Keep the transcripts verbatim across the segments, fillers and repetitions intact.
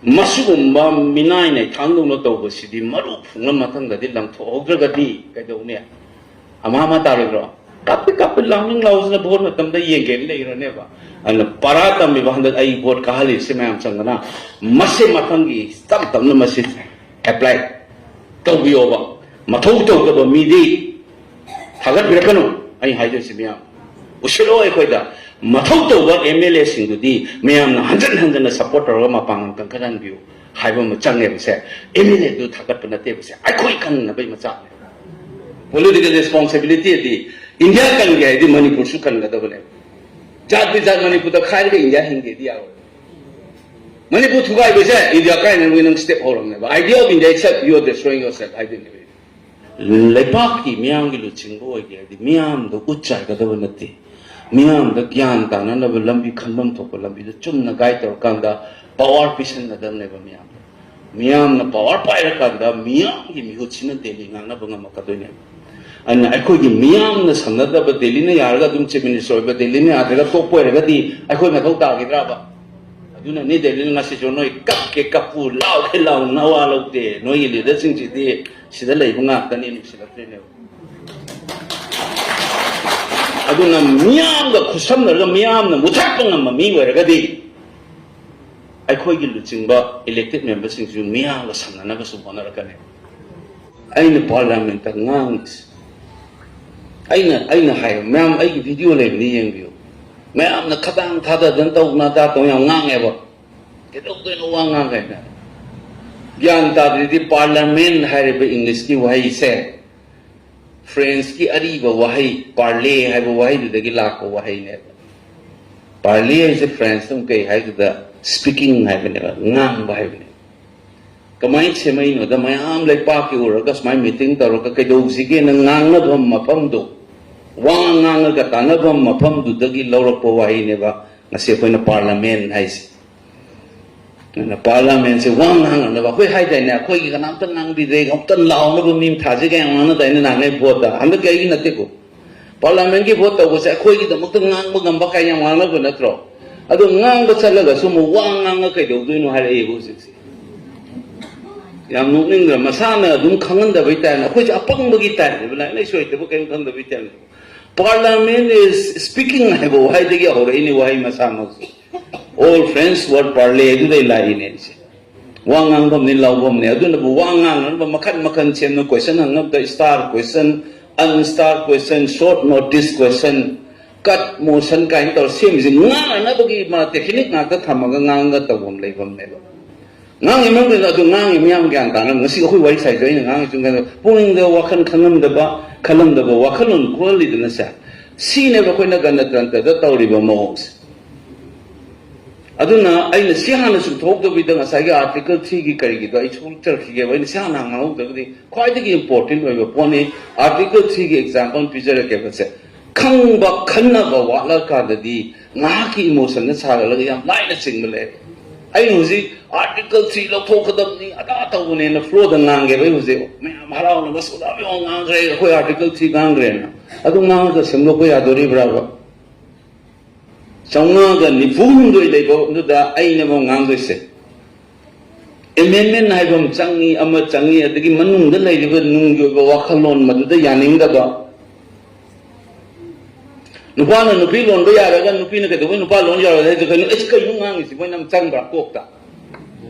ꯃꯁꯤꯒꯨꯝꯕ ꯃꯤꯅꯥꯏ ꯅꯩꯊꯥꯡꯗꯧꯅ ꯇꯧꯕꯁꯤꯗꯤ ꯃꯔꯨ ꯐꯨꯡꯂ ꯃꯊꯪꯗꯗꯤ ꯂꯪꯊꯣꯛꯍꯧꯗ꯭ꯔꯒꯗꯤ ꯀꯩꯗꯧꯅꯤ? ꯑꯃ ꯑꯃ ꯇꯥꯔꯣꯏꯗ꯭ꯔꯣ? ꯀꯞꯄꯤ ꯀꯞꯄꯤ ꯂꯥꯎꯅꯤꯡ ꯂꯥꯎꯗꯅ ꯚꯣꯠ ꯃꯇꯝꯗ ꯌꯦꯡꯒꯦꯅ ꯂꯩꯔꯅꯦꯕ꯫ ꯑꯗꯨꯅ ꯄꯔꯥ ꯇꯝꯃꯤꯕ ꯍꯟꯗꯛ ꯑꯩ ꯚꯣꯠ ꯀꯥꯍꯜꯂꯤꯁꯦ ꯃꯌꯥꯝ ꯆꯪꯗꯅ ꯃꯁꯤ ꯃꯊꯪꯒꯤ ꯇꯞ ꯇꯞꯅ ꯃꯁꯤ ꯑꯦꯄ꯭ꯂꯥꯏ ꯇꯧꯕꯤꯌꯣꯕ꯫ ꯃꯊꯧ ꯇꯧꯗꯕ ꯃꯤꯗꯤ ꯊꯥꯒꯠꯄꯤꯔꯛꯀꯅꯨ꯫ ꯑꯩ ꯍꯥꯏꯗꯣꯏꯁꯤ ꯃꯌꯥꯝ ꯎꯁꯤꯜꯂꯣ꯫ ꯑꯩꯈꯣꯏꯗ ꯃꯊꯧ ꯇꯧꯕ ꯑꯦꯝ ꯑꯦꯜ ꯑꯦꯁꯤꯡꯗꯨꯗꯤ ꯃꯌꯥꯝꯅ ꯍꯟꯖꯟ ꯍꯟꯖꯟꯅ ꯁꯞꯄꯣꯔꯠ ꯇꯧꯔꯒ ꯃꯄꯥꯡꯒꯜ ꯀꯟꯈꯠꯍꯟꯕꯤꯌꯨ ꯍꯥꯏꯕ ꯑꯃ ꯆꯪꯉꯦꯕꯁꯦ꯫ ꯑꯦꯝ ꯑꯦꯜ ꯑꯦꯗꯨ ꯊꯥꯒꯠꯄ ꯅꯠꯇꯦꯕꯁꯦ, ꯑꯩꯈꯣꯏ ꯀꯟꯅꯕꯒꯤ ꯃꯆꯥꯛꯅꯦ꯫ ꯄꯣꯂꯤꯇꯤꯀꯦꯜ ꯔꯦꯁꯄꯣꯟꯁꯤꯕꯤꯂꯤꯇꯤꯗꯤ ꯏꯟꯗꯤꯌꯥ ꯀꯟꯒꯦ ꯍꯥꯏꯗꯤ ꯃꯅꯤꯄꯨꯔꯁꯨ ꯀꯟꯒꯗꯕꯅꯦꯕ꯫ ꯖꯥꯠ ꯕꯤꯖꯥꯠ ꯃꯅꯤꯄꯨꯔꯗ ꯈꯥꯏꯔꯒ ꯏꯟꯗꯤꯌꯥ ꯍꯤꯡꯒꯦꯗꯤ ꯌꯥꯔꯣꯏ꯫ ꯃꯅꯤꯄꯨꯔ ꯊꯨꯒꯥꯏꯕꯁꯦ ꯏꯟꯗꯤꯌꯥ ꯀꯥꯏꯅꯕꯒꯤ ꯅꯪ ꯁ꯭ꯇꯦꯞ ꯍꯧꯔꯝꯅꯦꯕ꯫ Idea of India itself, you are destroying yourself ꯍꯥꯏꯗꯣꯏꯅꯦꯕ꯫ ꯂꯩꯕꯥꯛꯀꯤ ꯃꯤꯌꯥꯝꯒꯤ ꯂꯨꯆꯤꯡꯕ ꯑꯣꯏꯒꯦ ꯍꯥꯏꯗꯤ ꯃꯤꯌꯥꯝꯗ ꯎꯠ ꯆꯥꯏꯒꯗꯕ ꯅꯠꯇꯦ꯫ ꯃꯤꯌꯥꯝꯗ ꯒ꯭ꯌꯥꯟ ꯇꯥꯅꯅꯕ ꯂꯝꯕꯤ, ꯈꯟꯐꯝ ꯊꯣꯛꯄ ꯂꯝꯕꯤꯗ ꯆꯨꯝꯅ ꯒꯥꯏꯗ ꯇꯧꯔꯀꯥꯟꯗ ꯄꯋꯥꯔ ꯄꯤꯁꯟꯒꯗꯕꯅꯦꯕ ꯃꯤꯌꯥꯝꯗ꯫ ꯃꯤꯌꯥꯝꯅ ꯄꯋꯥꯔ ꯄꯥꯏꯔꯀꯥꯟꯗ ꯃꯤꯌꯥꯝꯒꯤ ꯃꯤꯍꯨꯠꯁꯤꯅ ꯗꯦꯜꯂꯤ ꯉꯥꯡꯅꯕ ꯉꯝꯃꯛꯀꯗꯣꯏꯅꯦꯕ꯫ ꯑꯗꯨꯅ ꯑꯩꯈꯣꯏꯒꯤ ꯃꯤꯌꯥꯝꯅ ꯁꯝꯅꯗꯕ, ꯗꯦꯜꯂꯤꯅ ꯌꯥꯔꯒ ꯑꯗꯨꯝ ꯆꯤꯐ ꯃꯤꯅꯤꯁꯇꯔ ꯑꯣꯏꯕ, ꯗꯦꯜꯂꯤꯅ ꯌꯥꯗ꯭ꯔꯒ ꯇꯣꯛꯄ ꯑꯣꯏꯔꯒꯗꯤ ꯑꯩꯈꯣꯏ ꯃꯊꯧ ꯇꯥꯈꯤꯗ꯭ꯔꯕ? ꯑꯗꯨꯅꯅꯤ ꯗꯦꯜꯂꯤꯅ ꯉꯁꯤꯁꯨ ꯅꯣꯏ ꯀꯞꯀꯦ ꯀꯞꯄꯨ, ꯂꯥꯎꯒꯦ ꯂꯥꯎ, ꯅꯋꯥ ꯂꯧꯗꯦ꯫ ꯅꯣꯏꯒꯤ ꯂꯤꯗꯔꯁꯤꯡꯁꯤꯗꯤ ꯁꯤꯗ ꯂꯩꯕ ꯉꯥꯛꯇꯅꯤ, ꯅꯨꯡꯁꯤꯔꯛꯇ꯭ꯔꯤꯅꯦꯕ꯫ ꯑꯗꯨꯅ ꯃꯤꯌꯥꯝꯒ ꯈꯨꯠꯁꯝꯅꯔꯒ ꯃꯤꯌꯥꯝꯅ ꯃꯨꯊꯠꯄ ꯉꯝꯕ ꯃꯤ ꯑꯣꯏꯔꯒꯗꯤ ꯑꯩꯈꯣꯏꯒꯤ ꯂꯨꯆꯤꯡꯕ ꯏꯂꯦꯛꯇꯦꯠ ꯃꯦꯝꯕꯔꯁꯤꯡꯁꯨ ꯃꯤꯌꯥꯝꯒ ꯁꯝꯅꯅꯕꯁꯨ ꯍꯣꯠꯅꯔꯛꯀꯅꯤ꯫ ꯑꯩꯅ ꯄꯥꯔꯂꯤꯌꯥꯃꯦꯟꯠꯇ ꯉꯥꯡꯉꯤꯁꯦ, ꯑꯩꯅ ꯑꯩꯅ ꯍꯥꯏ, ꯃꯌꯥꯝ ꯑꯩꯒꯤ ꯚꯤꯗꯤꯑꯣ ꯂꯩꯕꯅꯤ ꯌꯦꯡꯕꯤꯌꯨ꯫ ꯃꯌꯥꯝꯅ ꯈꯗꯥꯡ ꯊꯥꯗꯗꯅ ꯇꯧꯗꯅ ꯑꯗꯥ ꯇꯧ ꯌꯥꯝ ꯉꯥꯡꯉꯦꯕ꯫ ꯀꯩꯗꯧꯗꯣꯏꯅꯣ ꯋꯥ ꯉꯥꯡ ꯀꯥꯏꯅ? ꯒ꯭ꯌꯥꯟ ꯇꯥꯗ꯭ꯔꯤꯗꯤ ꯄꯥꯔꯂꯤꯌꯥꯃꯦꯟꯠ ꯍꯥꯏꯔꯤꯕ ꯏꯪꯂꯤꯁꯀꯤ ꯋꯥꯍꯩꯁꯦ ꯐ꯭ꯔꯦꯟꯁꯀꯤ ꯑꯔꯤꯕ ꯋꯥꯍꯩ ꯄꯥꯔꯂꯦ ꯍꯥꯏꯕ ꯋꯥꯍꯩꯗꯨꯗꯒꯤ ꯂꯥꯛꯄ ꯋꯥꯍꯩꯅꯦꯕ꯫ ꯄꯥꯔꯂꯦ ꯍꯥꯏꯁꯦ ꯐ꯭ꯔꯦꯟꯁꯇ ꯑꯃꯨꯛ ꯀꯩ ꯍꯥꯏꯗꯨꯗ ꯁ꯭ꯄꯤꯀꯤꯡ ꯍꯥꯏꯕꯅꯦꯕ, ꯉꯥꯡꯕ ꯍꯥꯏꯕꯅꯦꯕ꯫ ꯀꯃꯥꯏꯅ ꯁꯦꯝꯃꯛꯏꯅꯣꯗ ꯃꯌꯥꯝ ꯂꯩꯄꯥꯛꯀꯤ ꯎꯔꯒ ꯁꯨꯃꯥꯏꯅ ꯃꯤꯇꯤꯡ ꯇꯧꯔꯒ ꯀꯩꯗꯧꯁꯤꯒꯦꯅ ꯉꯥꯡꯅꯐꯝ ꯃꯐꯝꯗꯣ, ꯋꯥ ꯉꯥꯡꯉꯒ ꯇꯥꯟꯅꯐꯝ ꯃꯐꯝꯗꯨꯗꯒꯤ ꯂꯧꯔꯛꯄ ꯋꯥꯍꯩꯅꯦꯕ ꯉꯁꯤ ꯑꯩꯈꯣꯏꯅ ꯄꯥꯔꯂꯤꯌꯥꯃꯦꯟꯠ ꯍꯥꯏꯁꯦ꯫ ꯑꯗꯨꯅ ꯄꯥꯔꯂꯤꯌꯥꯃꯦꯟꯠꯁꯦ ꯋꯥ ꯉꯥꯡꯅꯅꯕ ꯑꯩꯈꯣꯏ ꯍꯥꯏꯗꯥꯏꯅꯦ, ꯑꯩꯈꯣꯏꯒꯤ ꯀꯅꯥꯝꯇ ꯉꯥꯡꯕꯤꯗ꯭ꯔꯦ, ꯑꯃꯨꯛꯇ ꯂꯥꯎꯅꯕ ꯃꯤ ꯑꯃ ꯊꯥꯁꯤ ꯀꯥꯏꯅ ꯉꯥꯡꯅꯗꯥꯏꯅꯦ ꯅꯍꯥꯟꯉꯩ ꯚꯣꯠꯇ꯫ ꯍꯟꯗꯛꯀꯤ ꯑꯩꯒꯤ ꯅꯠꯇꯦꯀꯣ꯫ ꯄꯥꯔꯂꯤꯌꯥꯃꯦꯟꯠꯀꯤ ꯚꯣꯠ ꯇꯧꯕꯁꯦ ꯑꯩꯈꯣꯏꯒꯤꯗꯃꯛꯇ ꯉꯥꯡꯕ ꯉꯝꯕ ꯀꯥꯏꯅ ꯌꯥꯝ ꯉꯥꯡꯅꯕ ꯅꯠꯇ꯭ꯔꯣ? ꯑꯗꯣ ꯉꯥꯡꯕ ꯆꯠꯂꯒꯁꯨ ꯑꯃꯨꯛ ꯋꯥ ꯉꯥꯡꯉ ꯀꯩꯗꯧꯗꯣꯏꯅꯣ ꯍꯥꯏꯔꯛꯑꯦꯕ ꯍꯧꯖꯤꯛꯁꯦ꯫ ꯌꯥꯝ ꯅꯣꯛꯅꯤꯡꯗ꯭ꯔꯥ? ꯃꯁꯥꯅ ꯑꯗꯨꯝ ꯈꯪꯍꯟꯗꯕꯩ ꯇꯥꯏꯞꯅ, ꯑꯩꯈꯣꯏꯁꯦ ꯑꯄꯪꯕꯒꯤ ꯇꯥꯏꯞꯅꯦꯕ, ꯂꯥꯏꯔꯤꯛ ꯂꯥꯏꯁꯨ ꯍꯩꯇꯕ, ꯀꯔꯤꯝ ꯈꯪꯗꯕꯩ ꯇꯥꯏꯞꯅꯦꯕ꯫ Parliament is speaking ꯍꯥꯏꯕ ꯋꯥꯍꯩꯗꯒꯤ ꯍꯧꯔꯛꯏꯅꯦ, ꯋꯥꯍꯩ ꯃꯁꯥꯃꯛꯁꯦ꯫ All French word parler ꯑꯗꯨꯗꯩ ꯂꯥꯛꯏꯅꯦ ꯑꯩꯁꯦ꯫ ꯋꯥ ꯉꯥꯡꯐꯝꯅꯤ, ꯂꯥꯎꯐꯝꯅꯤ꯫ ꯑꯗꯨꯅꯕꯨ ꯋꯥ ꯉꯥꯡꯅꯅꯕ ꯃꯈꯜ ꯃꯈꯜ ꯁꯦꯝꯅ, ꯀꯣꯏꯁꯟ ꯍꯪꯅꯕꯗ star question, unstar question, short notice question, cut motion ꯀꯥꯏꯅ ꯇꯧꯔ ꯁꯦꯝꯃꯤꯁꯦ ꯉꯥꯡꯅꯅꯕꯒꯤ ꯃꯥ technique ꯉꯥꯛꯇ ꯊꯝꯃꯒ ꯉꯥꯡꯉꯒ ꯇꯧꯐꯝ ꯂꯩꯐꯝꯅꯦꯕ꯫ ꯉꯥꯡꯉꯤ ꯃꯌꯥꯝꯗꯨꯅ ꯑꯗꯨ ꯉꯥꯡꯉꯤ ꯃꯌꯥꯝ ꯒ꯭ꯌꯥꯟ ꯇꯥꯅꯕ꯫ ꯉꯁꯤ ꯑꯩꯈꯣꯏ ꯋꯥꯔꯤ ꯁꯥꯏꯗꯣ ꯑꯩꯅ ꯉꯥꯡꯉꯤꯁꯨ ꯀꯩꯅꯣ, ꯄꯨꯛꯅꯤꯡꯗ ꯋꯥꯈꯜ ꯈꯜꯂꯝꯗꯕ, ꯈꯜꯂꯝꯗꯕ ꯋꯥꯈꯜꯂꯣꯟ ꯈꯣꯜꯂꯤꯗꯅ ꯁꯦ꯫ ꯁꯤꯅꯦꯕ ꯑꯩꯈꯣꯏꯅ ꯒꯅꯇꯟꯇ꯭ꯔꯗ ꯇꯧꯔꯤꯕ ꯃꯑꯣꯡꯁꯦ꯫ ꯑꯗꯨꯅ ꯑꯩꯅ ꯁꯤ ꯍꯥꯟꯅ ꯆꯨꯝꯊꯣꯛꯇꯕꯤꯗ ꯉꯁꯥꯏꯒꯤ Article three ꯒꯤ ꯀꯔꯤꯒꯤꯗꯣ ꯑꯩ ꯁꯨꯝ ꯆꯠꯈꯤꯒꯦꯕ꯫ ꯑꯩꯅ ꯁꯤ ꯍꯥꯟꯅ ꯉꯥꯡꯍꯧꯗ꯭ꯔꯒꯗꯤ ꯈ꯭ꯋꯥꯏꯗꯒꯤ important ꯑꯣꯏꯕ ꯄꯣꯠꯅꯤ꯫ Article three ꯒꯤ example ꯄꯤꯖꯔꯛꯀꯦꯕ ꯁꯦ꯫ ꯈꯪꯕ ꯈꯟꯅꯕ ꯋꯥꯠꯂꯀꯥꯟꯗꯗꯤ ꯉꯥꯏꯍꯥꯛꯀꯤ emotion ꯗ ꯁꯥꯒꯠꯂꯒ ꯌꯥꯝ ꯂꯥꯏꯅ ꯆꯤꯡꯕ ꯂꯩ꯫ ꯑꯩꯅ ꯍꯧꯖꯤꯛ Article three ꯂꯧꯊꯣꯛꯀꯗꯕꯅꯤ, ꯑꯗꯥ ꯇꯧꯕꯅꯦꯅ flow ꯗ ꯉꯥꯡꯒꯦꯕ꯫ ꯑꯩ ꯍꯧꯖꯤꯛ ꯃꯌꯥꯝ ꯍꯔꯥꯎꯅ ꯃꯁꯨꯗꯥ ꯌꯥꯝ ꯉꯥꯡꯈ꯭ꯔꯦ, ꯑꯩꯈꯣꯏ Article three ꯉꯥꯡꯈ꯭ꯔꯦꯅ꯫ ꯑꯗꯨ ꯉꯥꯡꯉꯒ ꯁꯦꯝꯗꯣꯛꯄ ꯌꯥꯗꯣꯔꯤꯕ꯭ꯔꯥꯕ? ꯆꯥꯝꯃꯉꯥꯒ ꯅꯤꯐꯨ ꯍꯨꯝꯗꯣꯏ ꯂꯩꯕꯗꯨꯗ ꯑꯩꯅ ꯑꯃꯨꯛ ꯉꯥꯡꯗꯣꯏꯁꯦ꯫ Amendment ꯍꯥꯏꯕ ꯑꯃ ꯆꯪꯉꯤ, ꯑꯃ ꯆꯪꯉꯤ, ꯑꯗꯒꯤ ꯃꯅꯨꯡꯗ ꯂꯩꯔꯤꯕ ꯅꯨꯡꯒꯤ ꯑꯣꯏꯕ ꯋꯥꯈꯜꯂꯣꯟ ꯃꯗꯨꯗ ꯌꯥꯅꯤꯡꯗꯕ꯫ ꯅꯨꯄꯥꯅ ꯅꯨꯄꯤ ꯂꯣꯟꯕ ꯌꯥꯔꯒ ꯅꯨꯄꯤꯅ ꯀꯩꯗꯧꯕꯩ ꯅꯨꯄꯥ ꯂꯣꯟ ꯌꯥꯔꯣꯏ ꯍꯥꯏꯁꯦ ꯀꯩꯅꯣ? ꯑꯩꯁ, ꯀꯩꯅꯣ ꯉꯥꯡꯉꯤꯁꯤ? ꯃꯣꯏꯅ ꯑꯃ ꯆꯪꯕ꯭ꯔꯥ ꯀꯣꯛꯇ?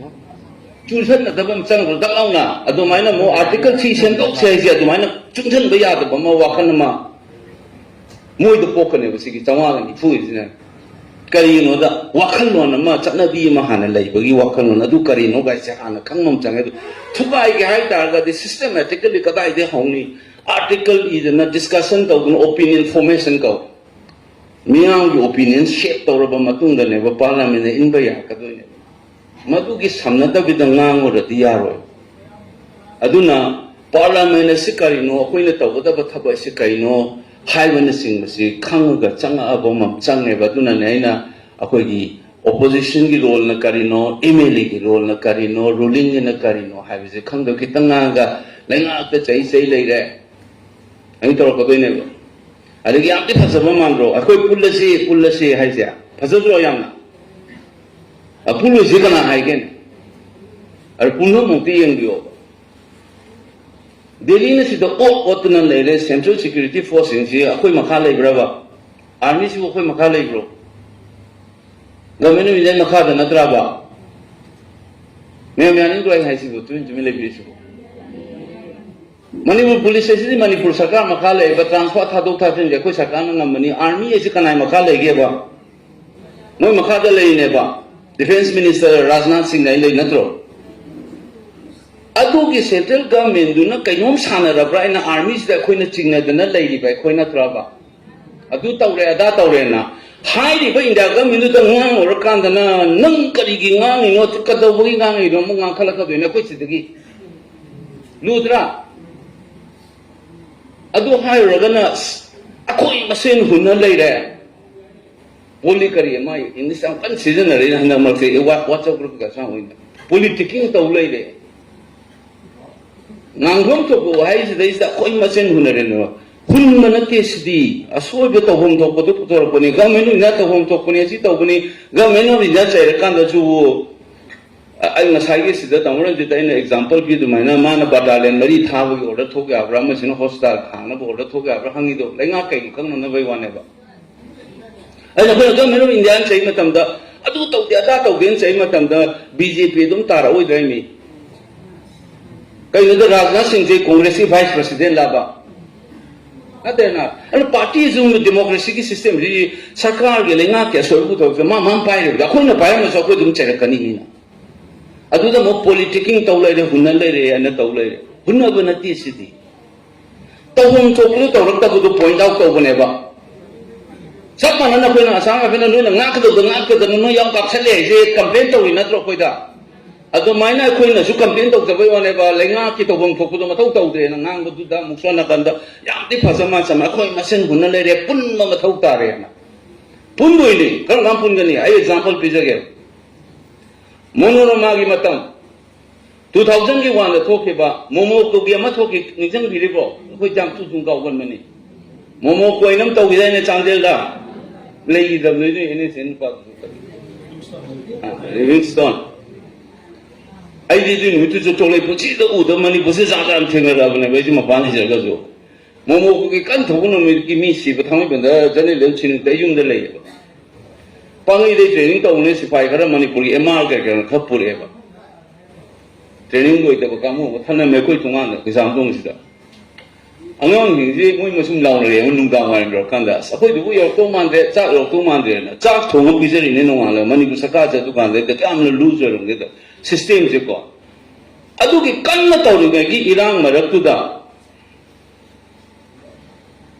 ꯆꯨꯁꯟꯅꯗꯕ ꯑꯃ ꯆꯪꯕ꯭ꯔꯥ? ꯗꯛ ꯂꯥꯎꯅ ꯑꯗꯨꯃꯥꯏꯅ ꯑꯃꯨꯛ Article three ꯁꯦꯝꯗꯣꯛꯁꯦ ꯍꯥꯏꯁꯦ ꯑꯗꯨꯃꯥꯏꯅ ꯆꯨꯁꯟꯕ ꯌꯥꯗꯕ ꯑꯃ, ꯋꯥꯈꯜ ꯑꯃ ꯃꯣꯏꯗ ꯄꯣꯛꯀꯅꯦꯕ ꯁꯤꯒꯤ ꯆꯥꯝꯃꯉꯥꯒ ꯅꯤꯐꯨ ꯍꯥꯏꯁꯤꯅ꯫ ꯀꯔꯤꯒꯤꯅꯣꯗ ꯋꯥꯈꯜꯂꯣꯟ ꯑꯃ, ꯆꯠꯅꯕꯤ ꯑꯃ ꯍꯥꯟꯅ ꯂꯩꯕꯒꯤ ꯋꯥꯈꯜꯂꯣꯟ ꯑꯗꯨ ꯀꯔꯤꯅꯣ ꯒꯥꯏꯁꯦ ꯍꯥꯟꯅ ꯈꯪꯕ ꯑꯃ ꯆꯪꯉꯦ꯫ ꯑꯗꯨ ꯊꯨꯒꯥꯏꯒꯦ ꯍꯥꯏ ꯇꯥꯔꯒꯗꯤ systematically ꯀꯗꯥꯏꯗꯒꯤ ꯍꯧꯅꯤ? Article ꯏꯗꯅ discussion ꯇꯧꯗꯅ opinion formation ꯀꯧ꯫ ꯃꯤꯌꯥꯝꯒꯤ opinion shape ꯇꯧꯔꯕ ꯃꯇꯨꯡꯗꯅꯦꯕ Parliament ꯅ ꯏꯟꯕ ꯌꯥꯔꯛꯀꯗꯣꯏꯅꯦꯕ꯫ ꯃꯗꯨꯒꯤ ꯁꯝꯅꯗꯕꯤꯗ ꯉꯥꯡꯉꯨꯔꯗꯤ ꯌꯥꯔꯣꯏ꯫ ꯑꯗꯨꯅ Parliament ꯑꯁꯤ ꯀꯔꯤꯅꯣ, ꯑꯩꯈꯣꯏꯅ ꯇꯧꯒꯗꯕ ꯊꯕꯛ ꯑꯁꯤ ꯀꯔꯤꯅꯣ ꯍꯥꯏꯕꯅꯆꯤꯡꯕꯁꯤ ꯈꯪꯉꯒ ꯆꯪꯉꯛꯑꯕ ꯑꯃ ꯆꯪꯉꯦꯕ꯫ ꯑꯗꯨꯅꯅꯦ ꯑꯩꯅ ꯑꯩꯈꯣꯏꯒꯤ opposition ꯒꯤ role ꯅ ꯀꯔꯤꯅꯣ, M L A ꯒꯤ role ꯅ ꯀꯔꯤꯅꯣ, ruling ꯒꯤꯅ ꯀꯔꯤꯅꯣ ꯍꯥꯏꯕꯁꯦ ꯈꯪꯗꯕ, ꯈꯤꯇꯪ ꯉꯥꯡꯉꯒ ꯂꯩꯉꯥꯛꯇ ꯆꯩ ꯆꯩ ꯂꯩꯔꯦ꯫ ꯑꯩ ꯇꯧꯔꯛꯀꯗꯣꯏꯅꯦꯕ꯫ ꯑꯗꯒꯤ ꯌꯥꯝꯗꯤ ꯐꯖꯕ ꯃꯥꯟꯗ꯭ꯔꯣ? ꯑꯩꯈꯣꯏ ꯄꯨꯜꯂꯁꯤ, ꯄꯨꯜꯂꯁꯤ ꯍꯥꯏꯁꯦ꯫ ꯐꯖꯗ꯭ꯔꯣ ꯌꯥꯝꯅ? ꯑꯄꯨꯜꯂꯣꯏꯁꯤ ꯀꯅꯥ ꯍꯥꯏꯒꯦꯅꯦ? ꯑꯗꯨ ꯄꯨꯝꯅꯃꯛꯇꯤ ꯌꯦꯡꯕꯤꯌꯣꯕ꯫ ꯗꯦꯜꯂꯤꯅ ꯁꯤꯗ ꯑꯣꯠ ꯑꯣꯠꯇꯨꯅ ꯂꯩꯔꯦ꯫ Central Security Force ꯁꯤꯡꯁꯤ ꯑꯩꯈꯣꯏ ꯃꯈꯥ ꯂꯩꯕ꯭ꯔꯕ? Army ꯁꯤꯕꯨ ꯑꯩꯈꯣꯏ ꯃꯈꯥ ꯂꯩꯕ꯭ꯔꯣ? Government of India ꯃꯈꯥꯗ ꯅꯠꯇ꯭ꯔꯕ? ꯃꯌꯥꯝ ꯌꯥꯅꯤꯡꯗ꯭ꯔꯣ ꯑꯩ ꯍꯥꯏꯁꯤꯕꯨ? ꯇꯨꯃꯤꯟ ꯇꯨꯃꯤꯟ ꯂꯩꯕꯤꯔꯤꯁꯤꯕꯨ? ꯃꯅꯤꯄꯨꯔ ꯄꯨꯂꯤꯁ ꯑꯁꯤꯗꯤ ꯃꯅꯤꯄꯨꯔ ꯁꯔꯀꯥꯔ ꯃꯈꯥ ꯂꯩꯕ, transfer ꯊꯥꯗꯣꯛ ꯊꯥꯖꯤꯟꯁꯦ ꯑꯩꯈꯣꯏ ꯁꯔꯀꯥꯔꯅ ꯉꯝꯕꯅꯤ꯫ Army ꯑꯁꯤ ꯀꯅꯥꯏ ꯃꯈꯥ ꯂꯩꯒꯦꯕ? ꯃꯣꯏ ꯃꯈꯥꯗ ꯂꯩꯔꯤꯅꯦꯕ꯫ Defence Minister ꯔꯥꯖꯅꯥꯊ ꯁꯤꯡ ꯍꯥꯏꯅ ꯂꯩ ꯅꯠꯇ꯭ꯔꯣ? ꯑꯗꯨꯒꯤ central government ꯗꯨꯅ ꯀꯩꯅꯣꯝ ꯁꯥꯟꯅꯔꯕ꯭ꯔꯥ ꯍꯥꯏꯅ army ꯁꯤꯗ ꯑꯩꯈꯣꯏꯅ ꯆꯤꯡꯅꯗꯅ ꯂꯩꯔꯤꯕ ꯑꯩꯈꯣꯏ ꯅꯠꯇ꯭ꯔꯕ? ꯑꯗꯨ ꯇꯧꯔꯦ, ꯑꯗꯥ ꯇꯧꯔꯦꯅ ꯍꯥꯏꯔꯤꯕ India government ꯗꯨꯗ ꯉꯥꯡꯉꯨꯔꯀꯥꯟꯗꯅ, "ꯅꯪ ꯀꯔꯤꯒꯤ ꯉꯥꯡꯉꯤꯅꯣ? ꯀꯩꯗꯧꯕꯒꯤ ꯉꯥꯡꯉꯤꯅꯣ?" ꯑꯃꯨꯛ ꯉꯥꯡꯈꯠꯂꯛꯀꯗꯣꯏꯅꯦ ꯑꯩꯈꯣꯏ ꯁꯤꯗꯒꯤ꯫ ꯂꯨꯗ꯭ꯔꯥ? ꯑꯗꯨ ꯍꯥꯏꯔꯨꯔꯒꯅ, "ꯑꯁ, ꯑꯩꯈꯣꯏ ꯃꯁꯦꯟ ꯍꯨꯟꯅ ꯂꯩꯔꯦ꯫ ꯄꯣꯂꯤ ꯀꯔꯤ ꯑꯃ English ꯌꯥꯝ ꯀꯟꯅ ꯁꯤꯖꯤꯟꯅꯔꯛꯏꯅ ꯍꯟꯗꯛ ꯃꯔꯛꯁꯦ, ꯋꯥ-, WhatsApp group ꯀ ꯁꯥꯡ ꯑꯣꯏꯅ ꯄꯣꯂꯤꯇꯤꯀꯤꯡ ꯇꯧ ꯂꯩꯔꯦ꯫ ꯉꯥꯡꯐꯝ ꯊꯣꯛꯄ ꯋꯥꯍꯩꯁꯤꯗꯩꯁꯤꯗ ꯑꯩꯈꯣꯏ ꯃꯁꯦꯟ ꯍꯨꯟꯅꯔꯦꯅꯦꯕ꯫ ꯍꯨꯟꯕ ꯅꯠꯇꯦ ꯁꯤꯗꯤ꯫ ꯑꯁꯣꯏꯕ ꯇꯧꯐꯝ ꯊꯣꯛꯄꯗꯨ ꯄꯨꯊꯣꯔꯛꯄꯅꯤ꯫ Government of India ꯇꯧꯐꯝ ꯊꯣꯛꯄꯅꯤ, ꯑꯁꯤ ꯇꯧꯕꯅꯤ꯫ Government of India ꯆꯩꯔꯀꯥꯟꯗꯁꯨ ꯑ-, ꯑꯩ ꯉꯁꯥꯏꯒꯤ ꯁꯤꯗ ꯇꯥꯃꯣ ꯔꯟꯖꯤꯠꯇ ꯑꯩꯅ example ꯄꯤ ꯑꯗꯨꯃꯥꯏꯅ ꯃꯥꯅ battalion ꯃꯔꯤ ꯊꯥꯕꯒꯤ order ꯊꯣꯛ ꯌꯥꯕ꯭ꯔꯥ, ꯑꯃꯁꯤꯅ hospital ꯍꯥꯡꯅꯕ order ꯊꯣꯛ ꯌꯥꯕ꯭ꯔꯥ ꯍꯪꯉꯤꯗꯣ ꯂꯩꯉꯥꯛ ꯀꯩꯅꯣ ꯈꯪꯅꯅꯕꯒꯤ ꯋꯥꯅꯦꯕ꯫ ꯑꯩꯅ ꯑꯩꯈꯣꯏꯅ Government of India ꯆꯩ ꯃꯇꯝꯗ ꯑꯗꯨ ꯇꯧꯗꯦ ꯑꯗꯥ ꯇꯧꯗꯦꯅ ꯆꯩ ꯃꯇꯝꯗ B J P ꯑꯗꯨꯝ ꯇꯥꯔꯛꯑꯣꯏꯗ꯭ꯔꯥ ꯃꯤ? ꯀꯩꯅꯣꯗ ꯔꯥꯖꯅꯥꯊ ꯁꯤꯡꯁꯦ Congress ꯀꯤ vice president ꯂꯥꯕ? ꯅꯠꯇꯦꯅ꯫ ꯑꯗꯨ party ꯁꯨ democracy ꯒꯤ system ꯁꯤ ꯁꯔꯀꯥꯔꯒꯤ ꯂꯩꯉꯥꯛꯀꯤ ꯑꯁꯣꯏꯕ ꯄꯨꯊꯣꯛꯇ ꯃꯥ ꯃꯥ ꯄꯥꯏꯔꯤꯕꯗ ꯑꯩꯈꯣꯏꯅ ꯄꯥꯏꯔꯝꯃꯁꯨ ꯑꯩꯈꯣꯏ ꯑꯗꯨꯝ ꯆꯩꯔꯛꯀꯅꯤ ꯃꯤꯅ꯫ ꯑꯗꯨꯗ ꯑꯃꯨꯛ ꯄꯣꯂꯤꯇꯤꯀꯤꯡ ꯇꯧ ꯂꯩꯔꯦ, ꯍꯨꯟꯅ ꯂꯩꯔꯦ ꯍꯥꯏꯅ ꯇꯧ ꯂꯩꯔꯦ꯫ ꯍꯨꯟꯅꯕ ꯅꯠꯇꯦ ꯁꯤꯗꯤ꯫ ꯇꯧꯐꯝ ꯊꯣꯛꯄꯗꯨ ꯇꯧꯔꯛꯇꯕꯗꯨ point out ꯇꯧꯕꯅꯦꯕ꯫ ꯆꯞ ꯃꯥꯟꯅꯅ ꯑꯩꯈꯣꯏꯅ ꯑꯁꯥꯝ ꯔꯥꯏꯐꯜꯅ ꯅꯣꯏꯅ ꯉꯥꯛꯀꯗꯕꯗꯣ ꯉꯥꯛꯀꯗꯕꯅ ꯅꯣꯏ ꯌꯥꯝ ꯀꯥꯞꯁꯜꯂꯦ ꯍꯥꯏꯁꯦ complain ꯇꯧꯔꯤ ꯅꯠꯇ꯭ꯔꯣ ꯑꯩꯈꯣꯏꯗ? ꯑꯗꯨꯃꯥꯏꯅ ꯑꯩꯈꯣꯏꯅꯁꯨ complain ꯇꯧꯖꯕꯩ ꯋꯥꯅꯦꯕ, ꯂꯩꯉꯥꯛꯀꯤ ꯇꯧꯐꯝ ꯊꯣꯛꯄꯗꯣ ꯃꯊꯧ ꯇꯧꯗ꯭ꯔꯦꯅ ꯉꯥꯡꯕꯗꯨꯗ ꯑꯃꯨꯛ ꯁꯣꯝ ꯅꯥꯀꯟꯗ ꯌꯥꯝꯗꯤ ꯐꯖ ꯃꯥꯟꯁꯅ ꯑꯩꯈꯣꯏ ꯃꯁꯦꯟ ꯍꯨꯟꯅ ꯂꯩꯔꯦ, ꯄꯨꯟꯕ ꯃꯊꯧ ꯇꯥꯔꯦꯅ꯫ ꯄꯨꯟꯗꯣꯏꯅꯤ꯫ ꯀꯔꯝ ꯀꯥꯟ ꯄꯨꯟꯒꯅꯤ? ꯑꯩ example ꯄꯤꯖꯒꯦ꯫ ꯃꯣꯅꯣꯔꯃꯥꯒꯤ ꯃꯇꯝ, two thousand ꯒꯤ ꯋꯥꯟꯗ ꯊꯣꯛꯈꯤꯕ ꯃꯣꯃꯣꯀꯣꯒꯤ ꯑꯃ ꯊꯣꯛꯈꯤ, ꯅꯤꯡꯁꯤꯡꯕꯤꯔꯤꯕ꯭ꯔꯣ? ꯑꯩꯈꯣꯏ ꯌꯥꯝ ꯊꯨ ꯊꯨ ꯀꯥꯎꯒꯟꯕꯅꯤ꯫ ꯃꯣꯃꯣꯀꯣ ꯍꯥꯏꯅ ꯑꯃ ꯇꯧꯈꯤꯗꯥꯏꯅꯦ ꯆꯥꯟꯗꯦꯜꯗ? ꯂꯩꯈꯤꯗꯕꯅꯤ ꯑꯗꯨ ꯑꯦꯟ ꯑꯦꯁ ꯑꯦꯟ ꯅꯨꯄꯥꯗꯨꯁꯨ꯫ ꯑꯥ, ꯂꯤꯚꯤꯡꯁꯇꯣꯟ꯫ ꯑꯩꯗꯤ ꯑꯗꯨ ꯅꯨꯃꯤꯠꯇꯨꯁꯨ ꯊꯣꯛꯂꯛꯑꯦ, ꯄꯨꯟꯁꯤꯗ ꯎꯗꯕ ꯃꯅꯤꯄꯨꯔꯁꯦ ꯖꯥꯠ ꯖꯥꯠ ꯊꯦꯡꯅꯔꯛꯑꯕꯅꯦꯕ ꯑꯩꯁꯦ ꯃꯄꯥꯟ ꯂꯩꯖꯔꯒꯁꯨ꯫ ꯃꯣꯃꯣ ꯀꯨꯀꯤ ꯀꯟꯅ ꯊꯧꯕ ꯅꯨꯃꯤꯠꯀꯤ ꯃꯤ ꯁꯤꯕ ꯊꯥꯡꯃꯩꯕꯟꯗ ꯖꯦꯅꯔꯦꯜ ꯁꯤꯅꯤꯇ ꯑꯩ ꯌꯨꯝꯗ ꯂꯩꯌꯦꯕ꯫ ꯄꯥꯡꯒꯩꯗꯩ ꯇ꯭ꯔꯦꯅꯤꯡ ꯇꯧꯕꯅꯦ ꯁꯤꯐꯥꯏ ꯈꯔ ꯃꯅꯤꯄꯨꯔꯒꯤ ꯑꯦꯝ ꯑꯥꯔ ꯀꯩ ꯀꯩꯅꯣ ꯈꯔ ꯄꯨꯔꯛꯑꯦꯕ꯫ ꯇ꯭ꯔꯦꯅꯤꯡ ꯂꯣꯏꯗꯕ ꯀꯥꯡꯕꯨ ꯑꯃ ꯊꯅꯝꯃꯦ ꯑꯩꯈꯣꯏ ꯊꯣꯡꯒꯥꯟꯗ ꯀꯩꯁꯥꯝꯊꯣꯡꯁꯤꯗ꯫ ꯑꯉꯥꯡꯁꯤꯡꯁꯤ ꯃꯣꯏ ꯃꯁꯨꯝ ꯂꯥꯎꯅꯔꯦ ꯅꯨꯡꯗꯥꯡ ꯋꯥꯏꯔꯝ ꯌꯧꯔꯀꯥꯟꯗ, "ꯑꯁ, ꯑꯩꯈꯣꯏꯗꯨꯕꯨ ꯌꯧꯔꯛꯇꯧ ꯃꯥꯟꯗ꯭ꯔꯦ, ꯆꯥꯛ ꯌꯧꯔꯛꯇꯧ ꯃꯥꯟꯗ꯭ꯔꯦꯅ" ꯆꯥꯛ ꯊꯣꯡꯉ ꯄꯤꯖꯔꯤꯅꯦ ꯅꯣꯡꯉꯥꯜꯂꯒ꯫ ꯃꯅꯤꯄꯨꯔ ꯁꯔꯀꯥꯔꯁꯦ ꯑꯗꯨꯀꯥꯟꯗ ꯍꯦꯛꯇ ꯀꯌꯥꯝꯅ ꯂꯨꯖꯔꯝꯒꯦꯗ ꯁꯤꯁꯇꯦꯝꯁꯦꯀꯣ꯫ ꯑꯗꯨꯒꯤ ꯀꯟꯅ ꯇꯧꯔꯤꯉꯩꯒꯤ ꯏꯔꯥꯡ ꯃꯔꯛꯇꯨꯗ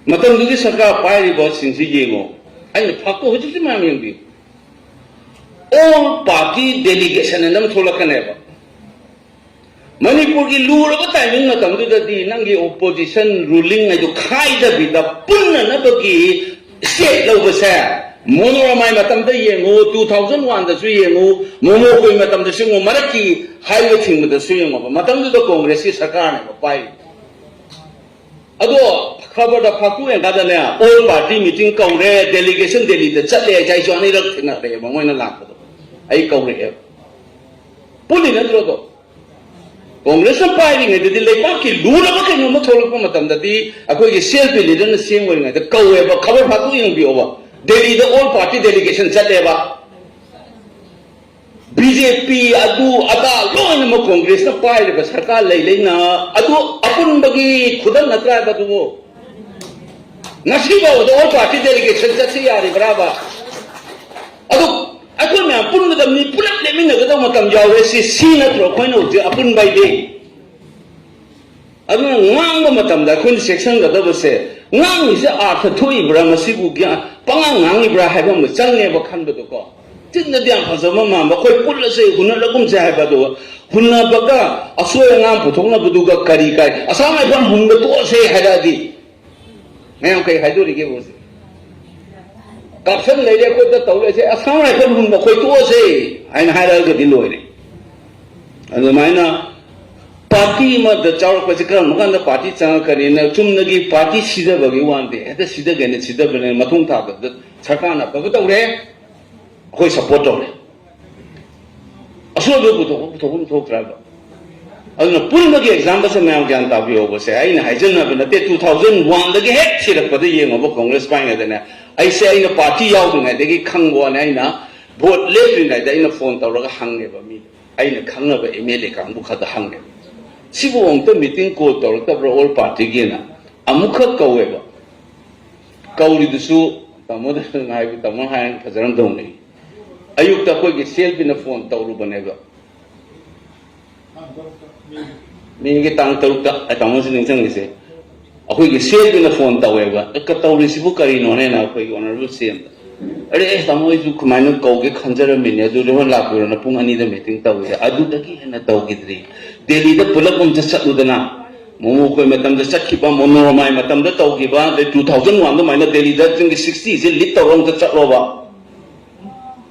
ꯃꯇꯝꯗꯨꯒꯤ ꯁꯔꯀꯥꯔ ꯄꯥꯏꯔꯤꯕꯁꯤꯡꯁꯤ ꯌꯦꯡꯉꯣ꯫ ꯑꯩꯅ ꯐꯥꯛꯇꯣꯛ ꯍꯧꯖꯤꯛꯁꯨ ꯃꯌꯥꯝ ꯌꯦꯡꯕꯤꯌꯨ꯫ ꯑꯣꯜ ꯄꯥꯔꯇꯤ ꯗꯦꯂꯤꯒꯦꯁꯟ ꯍꯥꯏꯅ ꯑꯃ ꯊꯣꯛꯂꯛꯀꯅꯦꯕ꯫ ꯃꯅꯤꯄꯨꯔꯒꯤ ꯂꯨꯔꯕ ꯇꯥꯏꯃꯤꯡ ꯃꯇꯝꯗꯨꯗꯗꯤ ꯅꯪꯒꯤ ꯑꯣꯄꯣꯖꯤꯁꯟ ꯔꯨꯂꯤꯡ ꯍꯥꯏꯗꯨ ꯈꯥꯏꯗꯕꯤꯗ ꯄꯨꯟꯅꯅꯕꯒꯤ ꯁ꯭ꯇꯦꯠ ꯂꯧꯕꯁꯦ, ꯃꯣꯅꯣꯔꯃꯥꯏ ꯃꯇꯝꯗ ꯌꯦꯡꯉꯨ, ꯇꯨ ꯊꯥꯎꯖꯟ ꯋꯥꯟꯗꯁꯨ ꯌꯦꯡꯉꯨ, ꯃꯣꯃꯣꯀꯣꯏ ꯃꯇꯝꯗꯁꯨ ꯌꯦꯡꯉꯨ, ꯃꯔꯛꯀꯤ ꯍꯥꯏꯋꯦ ꯊꯤꯡꯕꯗꯁꯨ ꯌꯦꯡꯉꯣꯕ, ꯃꯇꯝꯗꯨꯗ ꯀꯣꯡꯒ꯭ꯔꯦꯁꯀꯤ ꯁꯔꯀꯥꯔꯅꯦꯕ ꯄꯥꯏꯔꯤꯗꯣ꯫ ꯑꯗꯣ ꯈꯕꯔꯗ ꯐꯥꯛꯇꯣꯛ ꯌꯦꯡꯀꯥꯟꯗꯅꯦ, ꯑꯣꯜ ꯄꯥꯔꯇꯤ ꯃꯤꯇꯤꯡ ꯀꯧꯔꯦ, ꯗꯦꯂꯤꯒꯦꯁꯟ ꯗꯦꯜꯂꯤꯗ ꯆꯠꯂꯦ ꯍꯥꯏꯁꯦ ꯑꯩꯁꯨ ꯑꯅꯤꯔꯛ ꯊꯦꯡꯅꯔꯛꯑꯦꯕ ꯃꯣꯏꯅ ꯂꯥꯛꯄꯗꯣ꯫ ꯑꯩ ꯀꯧꯔꯛꯑꯦꯕ꯫ ꯄꯨꯜꯂꯤ ꯅꯠꯇ꯭ꯔꯣ ꯑꯗꯣ? ꯀꯣꯡꯒ꯭ꯔꯦꯁꯅ ꯄꯥꯏꯔꯤꯉꯩꯗꯗꯤ ꯂꯩꯕꯥꯛꯀꯤ ꯂꯨꯔꯕ ꯀꯩꯅꯣꯝꯃ ꯊꯣꯛꯂꯛꯄ ꯃꯇꯝꯗꯗꯤ ꯑꯩꯈꯣꯏꯒꯤ ꯁꯤ ꯑꯦꯜ ꯄꯤ ꯂꯤꯗꯔꯅ ꯁꯤ ꯑꯦꯝ ꯑꯣꯏꯔꯤꯉꯩꯗ ꯀꯧꯋꯦꯕ꯫ ꯈꯕꯔ ꯐꯥꯛꯇꯣꯛ ꯌꯦꯡꯕꯤꯌꯣꯕ꯫ ꯗꯦꯜꯂꯤꯗ ꯑꯣꯜ ꯄꯥꯔꯇꯤ ꯗꯦꯂꯤꯒꯦꯁꯟ ꯆꯠꯂꯦꯕ꯫ ꯕꯤ ꯖꯦ ꯄꯤ ꯑꯗꯨ ꯑꯗꯥ ꯂꯣꯏꯅꯃꯛ ꯀꯣꯡꯒ꯭ꯔꯦꯁꯅ ꯄꯥꯏꯔꯤꯕ ꯁꯔꯀꯥꯔ ꯂꯩ ꯂꯩꯅ ꯑꯗꯨ ꯑꯄꯨꯟꯕꯒꯤ ꯈꯨꯗꯝ ꯅꯠꯇ꯭ꯔꯥ ꯍꯥꯏꯕꯗꯨꯕꯨ? ꯉꯁꯤꯐꯥꯎꯕꯗ ꯑꯣꯜ ꯄꯥꯔꯇꯤ ꯗꯦꯂꯤꯒꯦꯁꯟ ꯆꯠꯁꯤ ꯌꯥꯔꯤꯕ꯭ꯔꯥꯕ? ꯑꯗꯨ ꯑꯩꯈꯣꯏ ꯃꯌꯥꯝ ꯄꯨꯟꯒꯗꯕꯅꯤ, ꯄꯨꯂꯞ ꯂꯦꯞꯃꯤꯟꯅꯒꯗꯕ ꯃꯇꯝ ꯌꯥꯎꯔꯦ꯫ ꯁꯤ, ꯁꯤ ꯅꯠꯇ꯭ꯔꯣ ꯑꯩꯈꯣꯏꯅ ꯍꯧꯖꯤꯛ ꯑꯄꯨꯟꯕ ꯍꯥꯏꯗꯤ? ꯑꯗꯨꯅ ꯉꯥꯡꯕ ꯃꯇꯝꯗ ꯑꯩꯈꯣꯏꯅ ꯆꯦꯛꯁꯤꯟꯒꯗꯕꯁꯦ, ꯉꯥꯡꯉꯤꯁꯦ ꯑꯥꯔꯊ ꯊꯣꯛꯏꯕ꯭ꯔꯥ, ꯃꯁꯤꯕꯨ ꯒ꯭ꯌꯥꯟ, ꯄꯉꯥꯡ ꯉꯥꯡꯉꯤꯕ꯭ꯔꯥ ꯍꯥꯏꯕ ꯑꯃ ꯆꯪꯉꯦꯕ ꯈꯟꯕꯗꯣꯀꯣ꯫ ꯆꯤꯟꯗꯗꯤ ꯌꯥꯝ ꯐꯖꯕ ꯃꯥꯟꯕ, "ꯑꯩꯈꯣꯏ ꯄꯨꯜꯂꯁꯦ, ꯍꯨꯟꯅꯔꯒꯨꯝꯁꯦ" ꯍꯥꯏꯕ, ꯑꯗꯨꯒ ꯍꯨꯟꯅꯕꯒ ꯑꯁꯣꯏ ꯑꯉꯥꯝ ꯄꯨꯊꯣꯛꯅꯕꯗꯨꯒ ꯀꯔꯤ ꯀꯥꯏ? ꯑꯁꯥꯝ ꯔꯥꯏꯐꯜ ꯍꯨꯟꯕ ꯇꯣꯛꯑꯁꯦ ꯍꯥꯏꯔꯛꯑꯗꯤ ꯃꯌꯥꯝ ꯀꯩ ꯍꯥꯏꯗꯣꯔꯤꯒꯦ ꯍꯧꯖꯤꯛ? "ꯀꯥꯞꯁꯟ ꯂꯩꯔꯦ, ꯑꯩꯈꯣꯏꯗ ꯇꯧ ꯂꯩꯔꯦ, ꯑꯁꯥꯝ ꯔꯥꯏꯐꯜ ꯍꯨꯟꯕ ꯑꯩꯈꯣꯏ ꯇꯣꯛꯑꯁꯦ" ꯍꯥꯏꯅ ꯍꯥꯏꯔꯛꯑꯒꯗꯤ ꯂꯣꯏꯔꯦ꯫ ꯑꯗꯨꯃꯥꯏꯅ ꯄꯥꯔꯇꯤ ꯑꯃꯗ ꯆꯥꯎꯔꯛꯄꯁꯦ ꯀꯔꯝꯕ ꯀꯥꯟꯗ ꯄꯥꯔꯇꯤ ꯆꯪꯉꯛꯀꯅꯤꯅ? ꯆꯨꯝꯅꯒꯤ ꯄꯥꯔꯇꯤ ꯁꯤꯊꯕꯒꯤ ꯋꯥ ꯅꯠꯇꯦ, ꯍꯦꯛꯇ ꯁꯤꯊꯒꯦꯅ ꯁꯤꯊꯕꯅꯦ꯫ ꯃꯇꯨꯡ ꯊꯥꯕꯗ ꯁꯔꯀꯥꯔꯅ ꯑꯐꯕ ꯇꯧꯔꯦ, ꯑꯩꯈꯣꯏ ꯁꯞꯄꯣꯔꯠ ꯇꯧꯔꯦ꯫ ꯑꯁꯣꯏꯕ ꯄꯨꯊꯣꯛꯄ ꯄꯨꯊꯣꯛꯄ ꯄꯨꯊꯣꯛꯇ꯭ꯔꯕ? ꯑꯗꯨꯅ ꯄꯨꯝꯅꯃꯛꯀꯤ ꯑꯦꯛꯖꯥꯝꯄꯜꯁꯦ ꯃꯌꯥꯝ ꯒ꯭ꯌꯥꯟ ꯇꯥꯕꯤꯍꯧꯕꯁꯦ ꯑꯩꯅ ꯍꯥꯏꯖꯟꯅꯕ ꯅꯠꯇꯦ꯫ Two thousand one ꯗꯒꯤ ꯍꯦꯛ ꯊꯤꯔꯛꯄꯗ ꯌꯦꯡꯉꯣꯕ, ꯀꯣꯡꯒ꯭ꯔꯦꯁ ꯄꯥꯏꯉꯩꯗꯅꯦ, ꯑꯩꯁꯦ ꯑꯩꯅ ꯄꯥꯔꯇꯤ ꯌꯥꯎꯗ꯭ꯔꯤꯉꯩꯗꯒꯤ ꯈꯪꯕ ꯋꯥꯅꯦ꯫ ꯑꯩꯅ ꯚꯣꯠ ꯂꯦꯞꯇ꯭ꯔꯤꯉꯩꯗ ꯑꯩꯅ ꯐꯣꯟ ꯇꯧꯔꯒ ꯍꯪꯉꯦꯕ ꯃꯤꯗ, ꯑꯩꯅ ꯈꯪꯅꯕ ꯑꯦꯝ ꯑꯦꯜ ꯑꯦ ꯀꯥꯡꯕꯨ ꯈꯔꯗ ꯍꯪꯉꯦꯕ, "ꯁꯤꯕꯨ ꯑꯃꯨꯛꯇ ꯃꯤꯇꯤꯡ ꯀꯣꯜ ꯇꯧꯔꯛꯇꯕ꯭ꯔꯥ ꯑꯣꯜ ꯄꯥꯔꯇꯤꯒꯤꯅ?" ꯑꯃꯨꯛꯈꯛ ꯀꯧꯋꯦꯕ꯫ ꯀꯧꯔꯤꯗꯨꯁꯨ ꯇꯥꯃꯣꯗ ꯉꯥꯏꯕ, ꯇꯥꯃꯣ ꯍꯥꯏꯅ ꯐꯖꯅ ꯇꯧꯅꯩ꯫ ꯑꯌꯨꯛꯇ ꯑꯩꯈꯣꯏꯒꯤ ꯁꯤ ꯑꯦꯜ ꯄꯤꯅ ꯐꯣꯟ ꯇꯧꯔꯨꯕꯅꯦꯕ꯫ ꯃꯦꯒꯤ ꯇꯥꯡ ꯇꯔꯨꯛꯇ, ꯑꯩ ꯇꯥꯃꯣꯁꯨ ꯅꯤꯡꯁꯤꯡꯉꯤꯁꯦ, ꯑꯩꯈꯣꯏꯒꯤ ꯁꯤ ꯑꯦꯜ ꯄꯤꯅ ꯐꯣꯟ ꯇꯧꯋꯦꯕ, "ꯑꯦ, ꯀ-, ꯇꯧꯔꯤꯁꯤꯕꯨ ꯀꯔꯤꯅꯣꯅꯦꯅ?" ꯑꯩꯈꯣꯏꯒꯤ ꯑꯣꯅꯔꯦꯕꯜ ꯁꯤ ꯑꯦꯝꯗ꯫ "ꯑꯔꯦ, ꯑꯦ, ꯇꯥꯃꯣ, ꯑꯩꯁꯨ ꯀꯃꯥꯏꯅ ꯀꯧꯒꯦ ꯈꯟꯖꯔꯝꯃꯤꯅꯦ, ꯑꯗꯨ ꯍꯣꯔꯦꯟ ꯂꯥꯛꯄꯤꯔꯣꯅ ꯄꯨꯡ ꯑꯅꯤꯗ ꯃꯤꯇꯤꯡ ꯇꯧꯋꯦ, ꯑꯗꯨꯗꯒꯤ ꯍꯦꯟꯅ ꯇꯧꯈꯤꯗ꯭ꯔꯤ꯫ ꯗꯦꯜꯂꯤꯗ ꯄꯨꯂꯞ ꯑꯝꯇ ꯆꯠꯂꯨꯗꯅ, ꯃꯣꯃꯣ ꯑꯩꯈꯣꯏ ꯃꯇꯝꯗ ꯆꯠꯈꯤꯕ, ꯃꯣꯅꯣꯔꯃꯥꯏ ꯃꯇꯝꯗ ꯇꯧꯈꯤꯕ, ꯑꯗꯩ two thousand one ꯑꯗꯨꯃꯥꯏꯅ ꯗꯦꯜꯂꯤꯗ ꯆꯤꯡꯒꯤ sixty ꯁꯦ ꯂꯤꯗ ꯇꯧꯔ ꯑꯝꯇ ꯆꯠꯂꯣꯕ꯫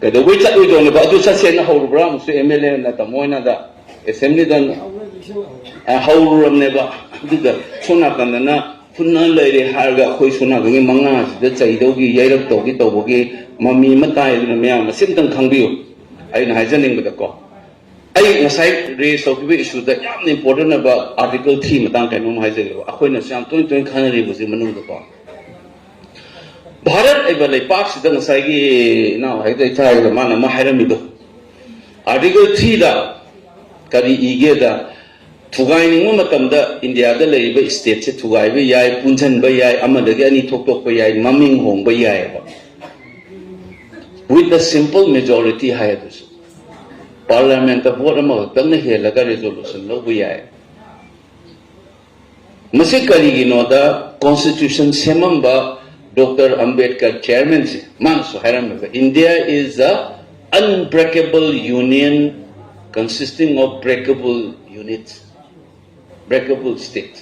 ꯀꯩꯗꯧꯕꯩ ꯆꯠꯂꯣꯏꯗꯧꯅꯦꯕ? ꯑꯗꯨ ꯆꯠꯁꯦꯅ ꯍꯧꯔꯨꯕ꯭ꯔꯥ?" ꯑꯃꯨꯛꯁꯨ ꯑꯦꯝ ꯑꯦꯜ ꯑꯦꯅ ꯇꯥꯃꯣ ꯍꯣꯏꯅꯗ ꯑꯦꯁꯦꯝꯕ꯭ꯂꯤꯗ, ꯑ, ꯍꯧꯔꯨꯔꯕꯅꯦꯕ꯫ ꯑꯗꯨꯒ ꯁꯣꯝ ꯅꯥꯀꯟꯗꯅ ꯐꯨꯟꯅ ꯂꯩꯔꯦ ꯍꯥꯏꯔꯒ ꯑꯩꯈꯣꯏ ꯁꯣꯝ ꯅꯥꯀꯟꯒꯤ ꯃꯉꯥꯁꯤꯗ ꯆꯩꯗꯧꯒꯤ, ꯌꯩꯔꯛꯇꯧꯒꯤ ꯇꯧꯕꯒꯤ ꯃꯃꯤ ꯑꯃ ꯇꯥꯏ꯫ ꯑꯗꯨꯅ ꯃꯌꯥꯝ ꯑꯁꯤ ꯑꯝꯇꯪ ꯈꯪꯕꯤꯌꯨ꯫ ꯑꯩꯅ ꯍꯥꯏꯖꯅꯤꯡꯕꯗꯀꯣ, ꯑꯩ ꯉꯁꯥꯏ ꯔꯦꯖ ꯇꯧꯈꯤꯕ ꯏꯁꯨꯗ ꯌꯥꯝꯅ ꯏꯝꯄꯣꯔꯇꯦꯟ ꯑꯣꯏꯕ ꯑꯥꯔꯇꯤꯀꯜ ꯊ꯭ꯔꯤ ꯃꯇꯥꯡ ꯀꯩꯅꯣꯝ ꯍꯥꯏꯖꯒꯦꯕ꯫ ꯑꯩꯈꯣꯏꯅꯁꯨ ꯌꯥꯝ ꯇꯣꯏꯅ ꯇꯣꯏꯅ ꯈꯟꯅꯔꯤꯕꯁꯤ ꯃꯅꯨꯡꯗꯀꯣ, ꯚꯥꯔꯠ ꯍꯥꯏꯕ ꯂꯩꯄꯥꯛꯁꯤꯗ ꯉꯁꯥꯏꯒꯤ ꯏꯅꯥꯎ ꯍꯥꯏꯗ ꯏꯊꯥꯏꯗ ꯃꯥꯅ ꯑꯃ ꯍꯥꯏꯔꯝꯃꯤꯗꯣ, ꯑꯥꯔꯇꯤꯀꯜ ꯊ꯭ꯔꯤꯗ ꯀꯔꯤ ꯏꯒꯦꯗ, ꯊꯨꯒꯥꯏꯅꯤꯡꯕ ꯃꯇꯝꯗ ꯏꯟꯗꯤꯌꯥꯗ ꯂꯩꯔꯤꯕ ꯁ꯭ꯇꯦꯠꯁꯦ ꯊꯨꯒꯥꯏꯕ ꯌꯥꯏ, ꯄꯨꯟꯁꯤꯟꯕ ꯌꯥꯏ, ꯑꯃꯗꯒꯤ ꯑꯅꯤ ꯊꯣꯛꯇꯣꯛꯄ ꯌꯥꯏ, ꯃꯃꯤꯡ ꯍꯣꯡꯕ ꯌꯥꯏꯑꯕ꯫ With a simple majority ꯍꯥꯏ ꯑꯗꯨꯁꯨ꯫ ꯄꯥꯔꯂꯤꯌꯥꯃꯦꯟꯠꯇ ꯚꯣꯠ ꯑꯃꯈꯛꯇꯪꯅ ꯍꯦꯜꯂꯒ ꯔꯦꯖꯣꯂꯨꯁꯟ ꯂꯧꯕ ꯌꯥꯏ꯫ ꯃꯁꯤ ꯀꯔꯤꯒꯤꯅꯣꯗ ꯀꯣꯟꯁꯇꯤꯇ꯭ꯌꯨꯁꯟ ꯁꯦꯝꯃꯝꯕ ꯗꯣꯛꯇꯔ ꯑꯝꯕꯦꯗꯀꯔ ꯆꯤꯌꯔꯃꯦꯟꯁꯦ ꯃꯥꯅꯁꯨ ꯍꯥꯏꯔꯝꯃꯦꯕ, "India is a unbreakable union consisting of breakable units, breakable states."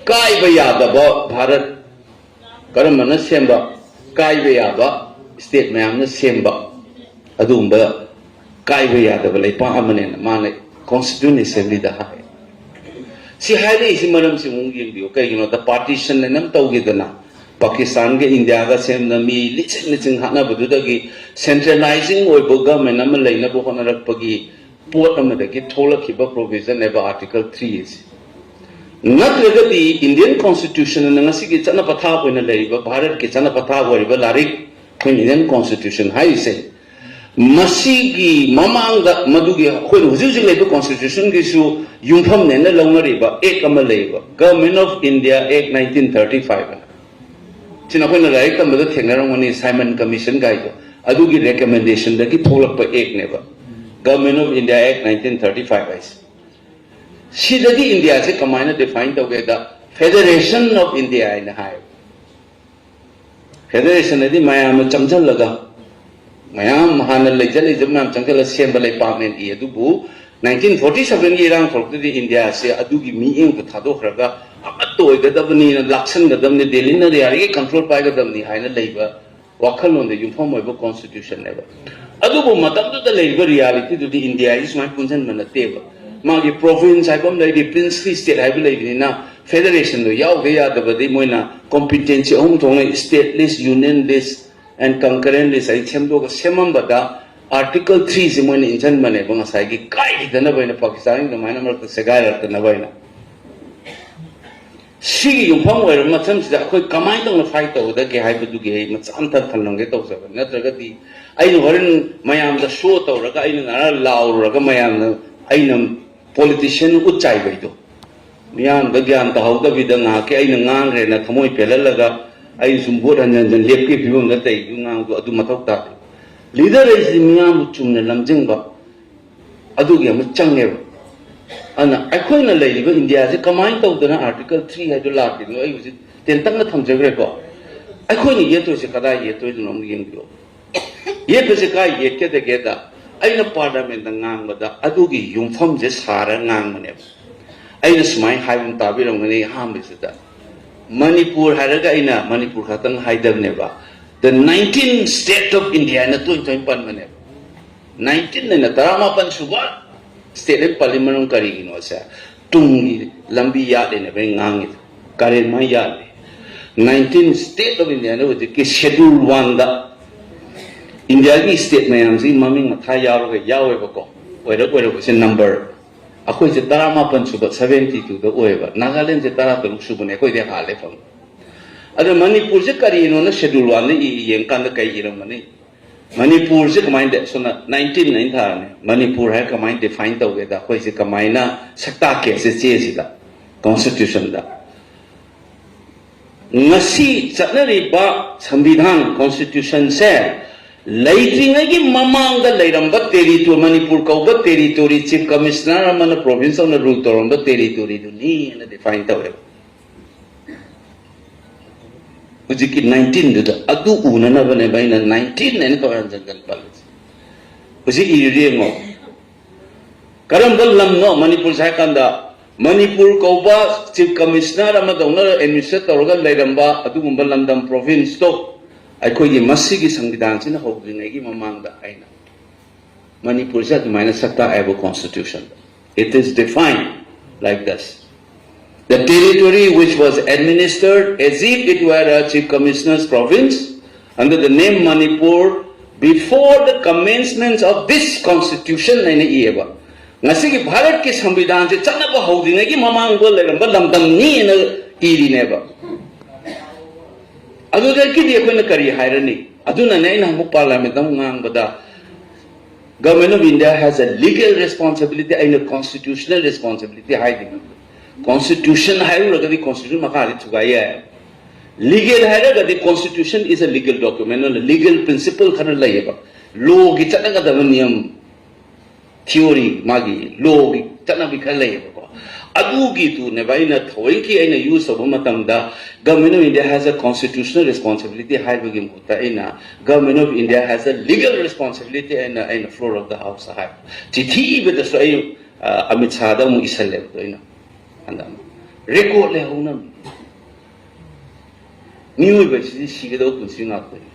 ꯀꯥꯏꯕ ꯌꯥꯗꯕ ꯚꯥꯔꯠ ꯀꯔꯝꯕꯅ ꯁꯦꯝꯕ? ꯀꯥꯏꯕ ꯌꯥꯕ ꯁ꯭ꯇꯦꯠ ꯃꯌꯥꯝꯅ ꯁꯦꯝꯕ, ꯑꯗꯨꯒꯨꯝꯕ ꯀꯥꯏꯕ ꯌꯥꯗꯕ ꯂꯩꯄꯥꯛ ꯑꯃꯅꯦꯅ ꯃꯥꯅ Constituent Assembly ꯗ ꯍꯥꯏ꯫ ꯁꯤ ꯍꯥꯏꯔꯛꯏꯁꯤ ꯃꯔꯝꯁꯤ ꯑꯃꯨꯛ ꯌꯦꯡꯕꯤꯌꯨ꯫ ꯀꯩꯒꯤꯅꯣꯗ partition ꯍꯥꯏꯅ ꯑꯃ ꯇꯧꯈꯤꯗꯅ, ꯄꯥꯀꯤꯁꯇꯥꯟꯒ ꯏꯟꯗꯤꯌꯥꯒ ꯁꯦꯝꯗꯅ ꯃꯤ ꯂꯤꯁꯤꯡ ꯂꯤꯁꯤꯡ ꯍꯥꯠꯅꯕꯗꯨꯗꯒꯤ centralizing ꯑꯣꯏꯕ government ꯑꯃ ꯂꯩꯅꯕ ꯍꯣꯠꯅꯔꯛꯄꯒꯤ ꯄꯣꯠ ꯑꯃꯗꯒꯤ ꯊꯣꯛꯂꯛꯈꯤꯕ provision ꯅꯦꯕ Article three ꯑꯁꯤ꯫ ꯅꯠꯇ꯭ꯔꯒꯗꯤ Indian Constitution ꯑꯅ ꯉꯁꯤꯒꯤ ꯆꯠꯅ ꯄꯊꯥꯞ ꯑꯣꯏꯅ ꯂꯩꯔꯤꯕ, ꯚꯥꯔꯠꯀꯤ ꯆꯠꯅ ꯄꯊꯥꯞ ꯑꯣꯏꯔꯤꯕ ꯂꯥꯏꯔꯤꯛ, ꯑꯩꯈꯣꯏ Indian Constitution ꯍꯥꯏꯔꯤꯁꯦ, ꯃꯁꯤꯒꯤ ꯃꯃꯥꯡꯗ ꯃꯗꯨꯒꯤ ꯑꯩꯈꯣꯏꯅ ꯍꯧꯖꯤꯛ ꯍꯧꯖꯤꯛ ꯂꯩꯕ Constitution ꯒꯤꯁꯨ ꯌꯨꯝꯐꯝꯅꯦꯅ ꯂꯧꯅꯔꯤꯕ Act ꯑꯃ ꯂꯩꯌꯦꯕ, Government of India Act nineteen thirty five ꯑꯅ꯫ ꯁꯤꯅ ꯑꯩꯈꯣꯏꯅ ꯂꯥꯏꯔꯤꯛ ꯇꯝꯕꯗ ꯊꯦꯡꯅꯔꯝꯒꯅꯤ, Simon Commission ꯒꯥꯏꯗꯣ꯫ ꯑꯗꯨꯒꯤ recommendation ꯗꯒꯤ ꯊꯣꯛꯂꯛꯄ Act ꯅꯦꯕ Government of India Act nineteen thirty five ꯍꯥꯏꯁꯦ꯫ ꯁꯤꯗꯗꯤ ꯏꯟꯗꯤꯌꯥꯁꯦ ꯀꯃꯥꯏꯅ define ꯇꯧꯒꯦꯗ, Federation of India ꯍꯥꯏꯅ ꯍꯥꯏ꯫ Federation ꯍꯥꯏꯗꯤ ꯃꯌꯥꯝꯅ ꯆꯪꯁꯤꯜꯂꯒ, ꯃꯌꯥꯝ ꯍꯥꯟꯅ ꯂꯩꯖ ꯂꯩꯖꯕ ꯃꯌꯥꯝ ꯆꯪꯁꯤꯜꯂꯒ ꯁꯦꯝꯕ ꯂꯩꯄꯥꯛꯅꯦꯅ ꯏ꯫ ꯑꯗꯨꯕꯨ nineteen forty seven ꯒꯤ ꯏꯔꯥꯡ ꯊꯣꯛꯂꯛꯄꯗꯗꯤ ꯏꯟꯗꯤꯌꯥꯁꯦ ꯑꯗꯨꯒꯤ ꯃꯤꯠꯌꯦꯡꯗꯨ ꯊꯥꯗꯣꯛꯈ꯭ꯔꯒ ꯑꯃꯠꯇ ꯑꯣꯏꯒꯗꯕꯅꯤꯅ, ꯂꯥꯛꯁꯟꯒꯗꯕꯅꯤ, ꯗꯦꯜꯂꯤꯅ ꯌꯥꯔꯤꯈꯩ control ꯄꯥꯏꯒꯗꯕꯅꯤ ꯍꯥꯏꯅ ꯂꯩꯕ ꯋꯥꯈꯜꯂꯣꯟꯗ ꯌꯨꯝꯐꯝ ꯑꯣꯏꯕ Constitution ꯅꯦꯕ꯫ ꯑꯗꯨꯕꯨ ꯃꯇꯝꯗꯨꯗ ꯂꯩꯔꯤꯕ reality ꯗꯨꯗꯤ ꯏꯟꯗꯤꯌꯥꯒꯤ ꯁꯨꯃꯥꯏꯅ ꯄꯨꯟꯁꯤꯟꯕ ꯅꯠꯇꯦꯕ꯫ ꯃꯥꯒꯤ province ꯍꯥꯏꯕ ꯑꯃ ꯂꯩꯔꯤ, princely state ꯍꯥꯏꯕ ꯂꯩꯕꯅꯤꯅ, Federation ꯗꯣ ꯌꯥꯎꯗ ꯌꯥꯗꯕꯗꯤ ꯃꯣꯏꯅ competency ꯑꯍꯨꯝ ꯊꯣꯛꯅ, stateless, unionless and concurrentless high ꯁꯦꯝꯗꯣꯛꯑꯒ ꯁꯦꯝꯃꯝꯕꯗ, Article three ꯁꯤ ꯃꯣꯏꯅ ꯏꯟꯁꯤꯟꯕꯅꯦꯕ, ꯉꯁꯥꯏꯒꯤ ꯀꯥꯏꯈꯤꯗꯅꯕ ꯍꯥꯏꯅ, ꯄꯥꯀꯤꯁꯇꯥꯟꯒꯤ ꯑꯗꯨꯃꯥꯏꯅ ꯃꯔꯛꯇ ꯁꯦꯒꯥꯏꯔꯛꯇꯅꯕ ꯍꯥꯏꯅ꯫ ꯁꯤꯒꯤ ꯌꯨꯝꯐꯝ ꯑꯣꯏꯔꯕ ꯃꯐꯝꯁꯤꯗ ꯑꯩꯈꯣꯏ ꯀꯃꯥꯏꯅ ꯇꯧꯅ fight ꯇꯧꯒꯗꯒꯦ ꯍꯥꯏꯕꯗꯨꯒꯤ ꯑꯩ ꯃꯆꯥ ꯑꯃꯇ ꯊꯝꯂꯝꯒꯦ ꯇꯧꯖꯕꯅꯤ꯫ ꯅꯠꯇ꯭ꯔꯒꯗꯤ ꯑꯩꯅ ꯍꯣꯔꯦꯟ ꯃꯌꯥꯝꯗ show ꯇꯧꯔꯒ, ꯑꯩꯅ ꯉꯔꯥꯡ ꯂꯥꯎꯔꯨꯔꯒ, ꯃꯌꯥꯝꯅ ꯑꯩꯅ politician ꯎꯠ ꯆꯥꯏꯕꯩꯗꯣ, ꯃꯤꯌꯥꯝꯗ ꯒ꯭ꯌꯥꯟ ꯇꯥꯍꯧꯗꯕꯤꯗ ꯉꯥꯏꯍꯥꯛꯀꯤ ꯑꯩꯅ ꯉꯥꯡꯈ꯭ꯔꯦꯅ ꯊꯃꯣꯏ ꯄꯦꯜꯍꯜꯂꯒ ꯑꯩꯅ ꯁꯨꯝ vote ꯍꯟꯖꯤꯟ ꯍꯟꯖꯤꯟ ꯂꯦꯞꯀꯤ ꯐꯤꯕꯝꯗ ꯇꯧꯔꯤꯗꯨ ꯉꯥꯡꯕꯗꯣ ꯑꯗꯨ ꯃꯊꯧ ꯇꯥꯗꯦ꯫ Leader ꯍꯥꯏꯁꯤꯗꯤ ꯃꯤꯌꯥꯝꯕꯨ ꯆꯨꯝꯅ ꯂꯝꯖꯤꯡꯕ, ꯑꯗꯨꯒꯤ ꯑꯃ ꯆꯪꯉꯦꯕ꯫ ꯑꯗꯨꯅ ꯑꯩꯈꯣꯏꯅ ꯂꯩꯔꯤꯕ ꯏꯟꯗꯤꯌꯥꯁꯦ ꯀꯃꯥꯏꯅ ꯇꯧꯗꯅ Article three ꯍꯥꯏꯗꯣ ꯂꯥꯛꯈꯤꯕꯅꯣ, ꯑꯩ ꯍꯧꯖꯤꯛ ꯇꯦꯟꯇꯛꯅ ꯊꯝꯖꯈ꯭ꯔꯦꯀꯣ꯫ ꯑꯩꯈꯣꯏꯅ ꯌꯦꯠꯇꯣꯏꯁꯦ ꯀꯗꯥꯏ ꯌꯦꯠꯇꯣꯏꯅꯣ ꯑꯃꯨꯛ ꯌꯦꯡꯕꯤꯌꯣ꯫ ꯌꯦꯠꯄꯁꯦ ꯀꯥꯏ ꯌꯦꯠꯀꯗꯒꯦꯗ, ꯑꯩꯅ parliament ꯇ ꯉꯥꯡꯕꯗ ꯑꯗꯨꯒꯤ ꯌꯨꯝꯐꯝꯁꯦ ꯁꯥꯔ ꯉꯥꯡꯕꯅꯦꯕ꯫ ꯑꯩꯅ ꯁꯨꯃꯥꯏꯅ ꯍꯥꯏꯕ ꯑꯃ ꯇꯥꯕꯤꯔꯝꯒꯅꯤ ꯑꯍꯥꯟꯕꯁꯤꯗ, ꯃꯅꯤꯄꯨꯔ ꯍꯥꯏꯔꯒ ꯑꯩꯅ ꯃꯅꯤꯄꯨꯔ ꯈꯛꯇꯪ ꯍꯥꯏꯗꯕꯅꯦꯕ, the nineteen state of India ꯍꯥꯏꯅ ꯇꯣꯏ ꯇꯣꯏꯅ ꯄꯟꯕꯅꯦꯕ꯫ Nineteen ꯍꯥꯏꯅ ꯇꯔꯥꯃꯥꯄꯟ ꯁꯨꯕ ꯁ꯭ꯇꯦꯠ ꯂꯣꯏ ꯄꯜꯂꯤ꯫ ꯃꯔꯝ ꯀꯔꯤꯒꯤꯅꯣꯁꯦ, ꯇꯨꯡꯒꯤ ꯂꯝꯕꯤ ꯌꯥꯠꯂꯤꯅꯦꯕ ꯑꯩ ꯉꯥꯡꯉꯤꯗꯣ꯫ ꯀꯔꯦꯟ ꯃꯥꯏ ꯌꯥꯠꯂꯤ꯫ Nineteen state of India ꯅ ꯍꯧꯖꯤꯛꯀꯤ Schedule One ꯗ ꯏꯟꯗꯤꯌꯥꯒꯤ ꯁ꯭ꯇꯦꯠ ꯃꯌꯥꯝꯁꯤꯒꯤ ꯃꯃꯤꯡ ꯃꯊꯥ ꯌꯥꯎꯔꯒ ꯌꯥꯎꯋꯦꯕꯀꯣ꯫ ꯑꯣꯏꯔꯛ ꯑꯣꯏꯔꯛꯄꯁꯦ ꯅꯝꯕꯔ ꯑꯩꯈꯣꯏꯁꯦ ꯇꯔꯥꯃꯥꯄꯟ ꯁꯨꯕ, seventy two ꯗ ꯑꯣꯏꯌꯦꯕ꯫ ꯅꯥꯒꯥꯂꯦꯟꯁꯦ ꯇꯔꯥꯇꯔꯨꯛ ꯁꯨꯕꯅꯦ, ꯑꯩꯈꯣꯏꯗꯤ ꯍꯥꯜꯂꯦ ꯐꯪ꯫ ꯑꯗ ꯃꯅꯤꯄꯨꯔꯁꯦ ꯀꯔꯤꯅꯣꯅ Schedule One ꯗ ꯏ ꯌꯦꯡꯀꯥꯟꯗ ꯀꯩ ꯏꯔꯝꯒꯅꯤ? ꯃꯅꯤꯄꯨꯔꯁꯦ ꯀꯃꯥꯏꯅ ꯗꯦ-, ꯁꯣꯝꯅ nineteen ꯑꯩꯅ ꯊꯥꯔꯅꯤ꯫ ꯃꯅꯤꯄꯨꯔ ꯍꯥꯏꯔ ꯀꯃꯥꯏꯅ define ꯇꯧꯒꯦꯗ, ꯑꯩꯈꯣꯏꯁꯦ ꯀꯃꯥꯏꯅ ꯁꯛ ꯇꯥꯛꯀꯦ ꯁꯤ ꯆꯦꯁꯤꯗ, constitution ꯗ? ꯉꯁꯤ ꯆꯠꯅꯔꯤꯕ ꯁꯪꯕꯤꯙꯥꯟ, constitution ꯁꯦ ꯂꯩꯇ꯭ꯔꯤꯉꯩꯒꯤ ꯃꯃꯥꯡꯗ ꯂꯩꯔꯝꯕ territory, ꯃꯅꯤꯄꯨꯔ ꯀꯧꯕ territory, chief commissioner ꯑꯃꯅ province ꯑꯃꯅ rule ꯇꯧꯔꯝꯕ territory ꯗꯨꯅꯤ ꯍꯥꯏꯅ define ꯇꯧꯋꯦꯕ꯫ ꯍꯧꯖꯤꯛꯀꯤ nineteen ꯗꯨꯗ ꯑꯗꯨ ꯎꯅꯅꯕꯅꯦꯕ ꯑꯩꯅ nineteen ꯍꯥꯏꯅ ꯈꯔ ꯍꯟꯖꯟ ꯍꯟꯖꯟ ꯄꯜꯂꯤꯁꯦ꯫ ꯍꯧꯖꯤꯛ ꯏꯔꯤꯗꯨ ꯌꯦꯡꯉꯣ꯫ ꯀꯔꯝꯕ ꯂꯝꯅꯣ ꯃꯅꯤꯄꯨꯔꯁꯦ ꯍꯥꯏ ꯀꯥꯟꯗ, ꯃꯅꯤꯄꯨꯔ ꯀꯧꯕ chief commissioner ꯑꯃꯗꯧꯅ administer ꯇꯧꯔꯒ ꯂꯩꯔꯝꯕ ꯑꯗꯨꯒꯨꯝꯕ ꯂꯝꯗꯝ, province ꯇꯣ ꯑꯩꯈꯣꯏꯒꯤ ꯃꯁꯤꯒꯤ ꯁꯪꯕꯤꯙꯥꯟꯁꯤꯅ ꯍꯧꯗ꯭ꯔꯤꯉꯩꯒꯤ ꯃꯃꯥꯡꯗ ꯑꯩꯅ ꯃꯅꯤꯄꯨꯔꯁꯦ ꯑꯗꯨꯃꯥꯏꯅ ꯁꯛ ꯇꯥꯛꯑꯦꯕ constitution the. It is defined like this: "The territory which was administered as if it were a chief commissioner's province under the name Manipur before the commencement of this constitution" ꯍꯥꯏꯅ ꯏꯌꯦꯕ꯫ ꯉꯁꯤꯒꯤ ꯚꯥꯔꯠꯀꯤ ꯁꯪꯕꯤꯙꯥꯟꯁꯦ ꯆꯠꯅꯕ ꯍꯧꯗ꯭ꯔꯤꯉꯩꯒꯤ ꯃꯃꯥꯡꯗ ꯂꯩꯔꯝꯕ ꯂꯝꯗꯝꯅꯤꯅ ꯏꯔꯤꯅꯦꯕ꯫ ꯑꯗꯨꯗꯒꯤꯗꯤ ꯑꯩꯈꯣꯏꯅ ꯀꯔꯤ ꯍꯥꯏꯔꯅꯤ? ꯑꯗꯨꯅꯅꯦ ꯑꯩꯅ ꯑꯃꯨꯛ parliament ꯗ ꯑꯃꯨꯛ ꯉꯥꯡꯕꯗ, "Government of India has a legal responsibility" ꯑꯩꯅ constitutional responsibility ꯍꯥꯏꯗꯦ꯫ Constitution ꯍꯥꯏꯔꯨꯔꯒꯗꯤ constitution ꯃꯈꯥꯗꯤ ꯊꯨꯒꯥꯏ ꯌꯥꯏ꯫ Legal ꯍꯥꯏꯔꯒꯗꯤ constitution is a legal document, ꯑꯗꯨꯅ legal principle ꯈꯔ ꯂꯩꯌꯦꯕ, law ꯒꯤ ꯆꯠꯅꯒꯗꯕ ꯅꯤꯌꯝ, theory, ꯃꯥꯒꯤ law ꯒꯤ ꯆꯠꯅꯕꯤ ꯈꯔ ꯂꯩꯌꯦꯕꯀꯣ꯫ ꯑꯗꯨꯒꯤꯗꯨꯅꯦꯕ ꯑꯩꯅ ꯊꯑꯣꯏꯀꯤ ꯑꯩꯅ use ꯇꯧꯕ ꯃꯇꯝꯗ "Government of India has a constitutional responsibility" ꯍꯥꯏꯕꯒꯤ ꯃꯍꯨꯠꯇ ꯑꯩꯅ "Government of India has a legal responsibility" ꯍꯥꯏꯅ ꯑꯩꯅ floor of the house ꯇ ꯍꯥꯏ꯫ ꯆꯤꯊꯤ ꯏꯕꯗꯁꯨ ꯑꯩ, ꯑ, ꯑꯃꯤꯠ ꯁꯥꯍꯗ ꯑꯃꯨꯛ ꯏꯁꯜꯂꯦꯕ ꯑꯩꯅ꯫ ꯍꯟꯗꯛ ꯑꯃꯨꯛ record ꯂꯩꯍꯧꯅꯕꯅꯤ꯫ ꯃꯤꯑꯣꯏꯕꯁꯤꯗꯤ ꯁꯤꯒꯗꯧꯕ ꯄꯨꯟꯁꯤ ꯉꯥꯛꯇꯅꯤ꯫